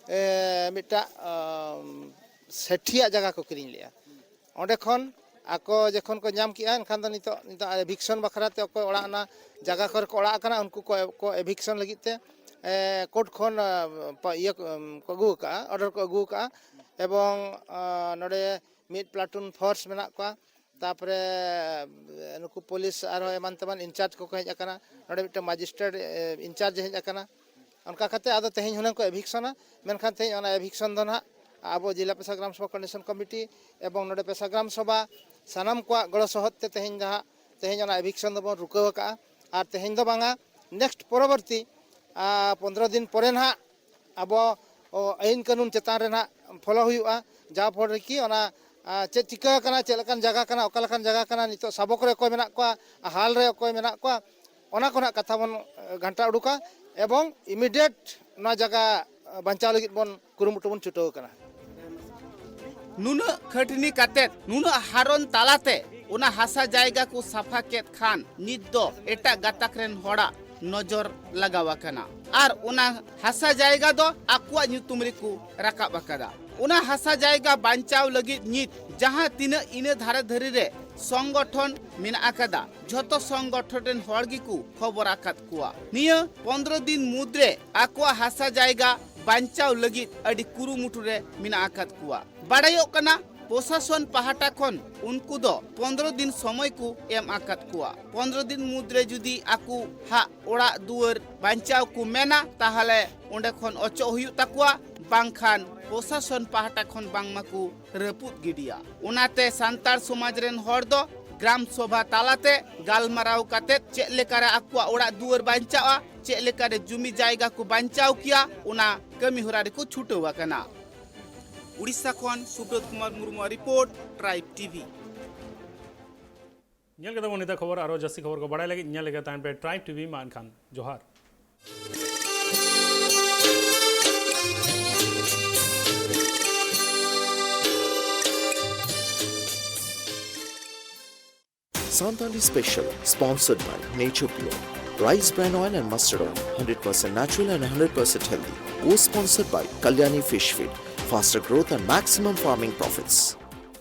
ᱮ, ᱢᱤᱫᱴᱟᱝ ᱟᱢ, ᱥᱮᱴᱷᱤᱭᱟᱜ ᱡᱟᱭᱜᱟ ᱠᱚ ᱠᱤᱨᱤᱧ ᱞᱮᱫᱼᱟ᱾ ᱚᱸᱰᱮ ᱠᱷᱚᱱ ᱟᱠᱚ ᱡᱚᱠᱷᱚᱱ ᱠᱚ ᱧᱟᱢ ᱠᱮᱜᱼᱟ, ᱮᱱᱠᱷᱟᱱ ᱫᱚ ᱱᱤᱛᱚᱜ, ᱱᱤᱛᱚᱜ ᱮᱵᱷᱤᱠᱥᱚᱱ ᱵᱟᱠᱷᱨᱟ ᱛᱮ ᱚᱠᱚᱭ ᱚᱲᱟᱜ, ᱚᱱᱟ ᱡᱟᱭᱜᱟ ᱠᱚᱨᱮ ᱠᱚ ᱚᱲᱟᱜ ᱟᱠᱟᱱᱟ, ᱩᱱᱠᱩ ᱠᱚ, ᱠᱚ ᱮᱵᱷᱤᱠᱥᱚᱱ ᱞᱟᱹᱜᱤᱫ ᱛᱮ ᱮ, ᱠᱳᱨᱴ ᱠᱷᱚᱱ ᱮ, ᱯᱟ-, ᱤᱭᱟᱹ ᱠᱚ, ᱮᱢ, ᱠᱚ ᱟᱹᱜᱩ ᱟᱠᱟᱫᱼᱟ, ᱚᱰᱟᱨ ᱠᱚ ᱟᱹᱜᱩ ᱟᱠᱟᱫᱼᱟ᱾ ᱮᱵᱚᱝ ᱟ, ᱱᱚᱰᱮ ᱢᱤᱫ ᱯᱞᱟᱴᱩᱱ ᱯᱷᱳᱨᱥ ᱢᱮᱱᱟᱜ ᱠᱚᱣᱟ᱾ ᱛᱟᱯᱚᱨᱮ ᱱᱩᱠᱩ ᱯᱩᱞᱤᱥ ᱟᱨᱦᱚᱸ ᱮᱢᱟᱱ ᱛᱮᱢᱟᱱ ᱤᱱᱪᱟᱨᱡᱽ ᱠᱚᱠᱚ ᱦᱮᱡ ᱟᱠᱟᱱᱟ᱾ ᱱᱚᱰᱮ ᱢᱤᱫᱴᱟᱝ ᱢᱟᱡᱤᱥᱴᱨᱮᱴ ᱤᱱᱪᱟᱨᱡᱽ ᱮ ᱦᱮᱡ ᱟᱠᱟᱱᱟ᱾ ᱚᱱᱠᱟ ᱠᱟᱛᱮ ᱟᱫᱚ ᱛᱮᱦᱮᱧ ᱦᱩᱱᱟᱹᱝ ᱠᱚ ᱮᱵᱷᱤᱠᱥᱚᱱᱟ᱾ ᱢᱮᱱᱠᱷᱟᱱ ᱛᱮᱦᱮᱧ ᱚᱱᱟ ᱮᱵᱷᱤᱠᱥᱚᱱ ᱫᱚ ᱱᱟᱦᱟᱜ ᱟᱵᱚ ᱡᱮᱞᱟ ᱯᱮᱥᱟ ᱜᱨᱟᱢ ᱥᱚᱵᱷᱟ ᱠᱳᱚᱨᱰᱤᱱᱮᱥᱚᱱ ᱠᱚᱢᱤᱴᱤ ᱮᱵᱚᱝ ᱱᱚᱰᱮ ᱯᱮᱥᱟ ᱜᱨᱟᱢ ᱥᱚᱵᱷᱟ ᱥᱟᱱᱟᱢ ᱠᱚᱣᱟᱜ ᱜᱚᱲᱚ ᱥᱚᱦᱚᱫ ᱛᱮ ᱛᱮᱦᱮᱧ ᱫᱚ ᱦᱟᱸᱜ, ᱛᱮᱦᱮᱧ ᱚᱱᱟ ᱮᱵᱷᱤᱠᱥᱚᱱ ᱫᱚᱵᱚᱱ ᱨᱩᱠᱟᱹᱣ ᱟᱠᱟᱫᱼᱟ᱾ ᱟᱨ ᱛᱮᱦᱮᱧ ᱫᱚ ᱵᱟᱝᱟ, ᱱᱮᱠᱥᱴ ᱯᱚᱨᱚᱵᱚᱨᱛᱤ ᱟ, ᱯᱚᱱᱫᱽᱨᱚ ᱫᱤᱱ ᱯᱚᱨᱮ ᱱᱟᱦᱟᱜ ᱟᱵᱚ, ᱚ, ᱟᱹᱭᱤᱱ ᱠᱟᱹᱱᱩᱱ ᱪᱮᱛᱟᱱ ᱨᱮ ᱱᱟᱦᱟᱜ ᱯᱷᱚᱞᱳ ᱦᱩᱭᱩᱜᱼᱟ᱾ ᱡᱟᱣ ᱯᱷᱚᱞ ᱨᱮᱠᱤ ᱚᱱᱟ, ᱟ, ᱪᱮᱫ ᱪᱤᱠᱟᱹ ᱟᱠᱟᱱᱟ, ᱪᱮᱫ ᱞᱮᱠᱟᱱ ᱡᱟᱭᱜᱟ ᱠᱟᱱᱟ, ᱚᱠᱟ ᱞᱮᱠᱟᱱ ᱡᱟᱭᱜᱟ ᱠᱟᱱᱟ, ᱱᱤᱛᱚᱜ ᱥᱟᱵᱚᱠ ᱨᱮ ᱚᱠᱚᱭ ᱢᱮᱱᱟᱜ ᱠᱚᱣᱟ, ᱦᱟᱞ ᱨᱮ ᱚᱠᱚᱭ ᱢᱮᱱᱟᱜ ᱠᱚᱣᱟ, ᱚᱱᱟ ᱠᱚ ᱱᱟᱦᱟᱜ ᱠᱟᱛᱷᱟ ᱵᱚᱱ, ᱮ, ᱜᱷᱟᱱᱴᱟ ᱩᱰᱩᱠᱟ ᱮᱵᱚᱝ ᱤᱢᱤᱰᱤᱭᱮᱴ ᱱᱚᱣᱟ ᱡᱟᱭᱜᱟ, ᱟ, ᱵᱟᱧᱪᱟᱣ ᱞᱟᱹᱜᱤᱫ ᱵᱚᱱ ᱠᱩᱨᱩᱢᱩᱴᱩ ᱵᱚᱱ ᱪᱷᱩᱴᱟᱹᱣ ᱟᱠᱟᱱᱟ᱾ ᱱᱩᱱᱟᱹᱜ ᱠᱷᱟᱹᱴᱱᱤ ᱠᱟᱛᱮᱫ, ᱱᱩᱱᱟᱹᱜ ᱦᱟᱨᱚᱱ ᱛᱟᱞᱟᱛᱮ ᱚᱱᱟ ᱦᱟᱥᱟ ᱡᱟᱭᱜᱟ ᱠᱚ ᱥᱟᱯᱷᱟ ᱠᱮᱫ ᱠᱷᱟᱱ, ᱱᱤᱛ ᱫᱚ ᱮᱴᱟᱜ ᱜᱟᱛᱟᱠ ᱨᱮᱱ ᱦᱚᱲᱟᱜ ᱱᱚᱡᱚᱨ ᱞᱟᱜᱟᱣ ᱟᱠᱟᱱᱟ ᱟᱨ ᱚᱱᱟ ᱦᱟᱥᱟ ᱡᱟᱭᱜᱟ ᱫᱚ ᱟᱠᱚᱣᱟᱜ ᱧᱩᱛᱩᱢ ᱨᱮᱠᱚ ᱨᱟᱠᱟᱵ ᱟᱠᱟᱫᱟ᱾ ᱚᱱᱟ ᱦᱟᱥᱟ ᱡᱟᱭᱜᱟ ᱵᱟᱧᱪᱟᱣ ᱞᱟᱹᱜᱤᱫ ᱱᱤᱛ ᱡᱟᱦᱟᱸ ᱛᱤᱱᱟᱹᱜ ᱤᱱᱟᱹ ᱫᱷᱟᱨᱮ ᱫᱷᱟᱹᱨᱤ ᱨᱮ ᱥᱚᱝᱜᱚᱴᱷᱚᱱ ᱢᱮᱱᱟᱜ ᱟᱠᱟᱫᱟ, ᱡᱷᱚᱛᱚ ᱥᱚᱝᱜᱚᱴᱷᱚᱱ ᱨᱮᱱ ᱦᱚᱲ ᱜᱮᱠᱚ ᱠᱷᱚᱵᱚᱨ ᱟᱠᱟᱫ ᱠᱚᱣᱟ᱾ ᱱᱤᱭᱟᱹ ᱯᱚᱱᱫᱽᱨᱚ ᱫᱤᱱ ᱢᱩᱫᱽᱨᱮ ᱟᱠᱚᱣᱟᱜ ᱦᱟᱥᱟ ᱡᱟᱭᱜᱟ ᱵᱟᱧᱪᱟᱣ ᱞᱟᱹᱜᱤᱫ ᱟᱹᱰᱤ ᱠᱩᱨᱩᱢᱩᱴᱩ ᱨᱮ ᱢᱮᱱᱟᱜ ᱟᱠᱟᱫ ᱠᱚᱣᱟ᱾ ᱵᱟᱲᱟᱭᱚᱜ ᱠᱟᱱᱟ, ᱯᱨᱚᱥᱟᱥᱚᱱ ᱯᱟᱦᱴᱟ ᱠᱷᱚᱱ ᱩᱱᱠᱩ ᱫᱚ ᱯᱚᱱᱫᱽᱨᱚ ᱫᱤᱱ ᱥᱚᱢᱚᱭ ᱠᱚ ᱮᱢ ᱟᱠᱟᱫ ᱠᱚᱣᱟ᱾ ᱯᱚᱱᱫᱽᱨᱚ ᱫᱤᱱ ᱢᱩᱫᱽᱨᱮ ᱡᱩᱫᱤ ᱟᱠᱚ ᱦᱟᱜ ᱚᱲᱟᱜ ᱫᱩᱣᱟᱹᱨ ᱵᱟᱧᱪᱟᱣ ᱠᱚ ᱢᱮᱱᱟ, ᱛᱟᱦᱚᱞᱮ ᱚᱸᱰᱮ ᱠᱷᱚᱱ ᱚᱪᱚᱜ ᱦᱩᱭᱩᱜ ᱛᱟᱠᱚᱣᱟ, ᱵᱟᱝᱠᱷᱟᱱ ᱯᱨᱚᱥᱟᱥᱚᱱ ᱯᱟᱦᱴᱟ ᱠᱷᱚᱱ ᱵᱟᱝᱢᱟ ᱠᱚ ᱨᱟᱹᱯᱩᱫ ᱜᱤᱰᱤᱭᱟ᱾ ᱚᱱᱟᱛᱮ ᱥᱟᱱᱛᱟᱲ ᱥᱚᱢᱟᱡᱽ ᱨᱮᱱ ᱦᱚᱲ ᱫᱚ ᱜᱨᱟᱢ ᱥᱚᱵᱷᱟ ᱛᱟᱞᱟᱛᱮ ᱜᱟᱞᱢᱟᱨᱟᱣ ᱠᱟᱛᱮ ᱪᱮᱫ ᱞᱮᱠᱟᱨᱮ ᱟᱠᱚᱣᱟᱜ ᱚᱲᱟᱜ ᱫᱩᱣᱟᱹᱨ ᱵᱟᱧᱪᱟᱜᱼᱟ, ᱪᱮᱫ ᱞᱮᱠᱟᱨᱮ ᱡᱩᱢᱤ ᱡᱟᱭᱜᱟ ᱠᱚ ᱵᱟᱧᱪᱟᱣ ᱠᱮᱭᱟ, ᱚᱱᱟ ᱠᱟᱹᱢᱤ ᱦᱚᱨᱟ ᱨᱮᱠᱚ ᱪᱷᱩᱴᱟᱹᱣ ᱟᱠᱟᱱᱟ᱾ ᱩᱲᱤᱥᱥᱟ ᱠᱷᱚᱱ ᱥᱩᱵᱨᱚᱛ ᱠᱩᱢᱟᱨ ᱢᱩᱨᱢᱩᱣᱟᱜ ᱨᱤᱯᱳᱨᱴ, ᱴᱨᱟᱭᱤᱵᱽ ᱴᱤᱵᱷᱤ᱾ ᱧᱮᱞ ᱠᱮᱫᱟ ᱵᱚᱱ ᱱᱤᱛᱟᱜ ᱠᱷᱚᱵᱚᱨ᱾ ᱟᱨᱚ ᱡᱟᱹᱥᱛᱤ ᱠᱷᱚᱵᱚᱨ ᱠᱚ ᱵᱟᱲᱟᱭ ᱞᱟᱹᱜᱤᱫ ᱧᱮᱞ ᱞᱮᱜᱮ ᱛᱟᱦᱮᱱ ᱯᱮ ᱴᱨᱟᱭᱤᱵᱽ ᱴᱤᱵᱷᱤ᱾ ᱢᱟ ᱮᱱᱠᱷᱟᱱ ᱡᱚᱦᱟᱨ᱾ Santali Special, sponsored by Nature Pure, Rice Bran Oil and Mustard Oil, hundred percent natural and hundred percent healthy. Co-sponsored by Kalyani Fish Feed, faster growth and maximum farming profits.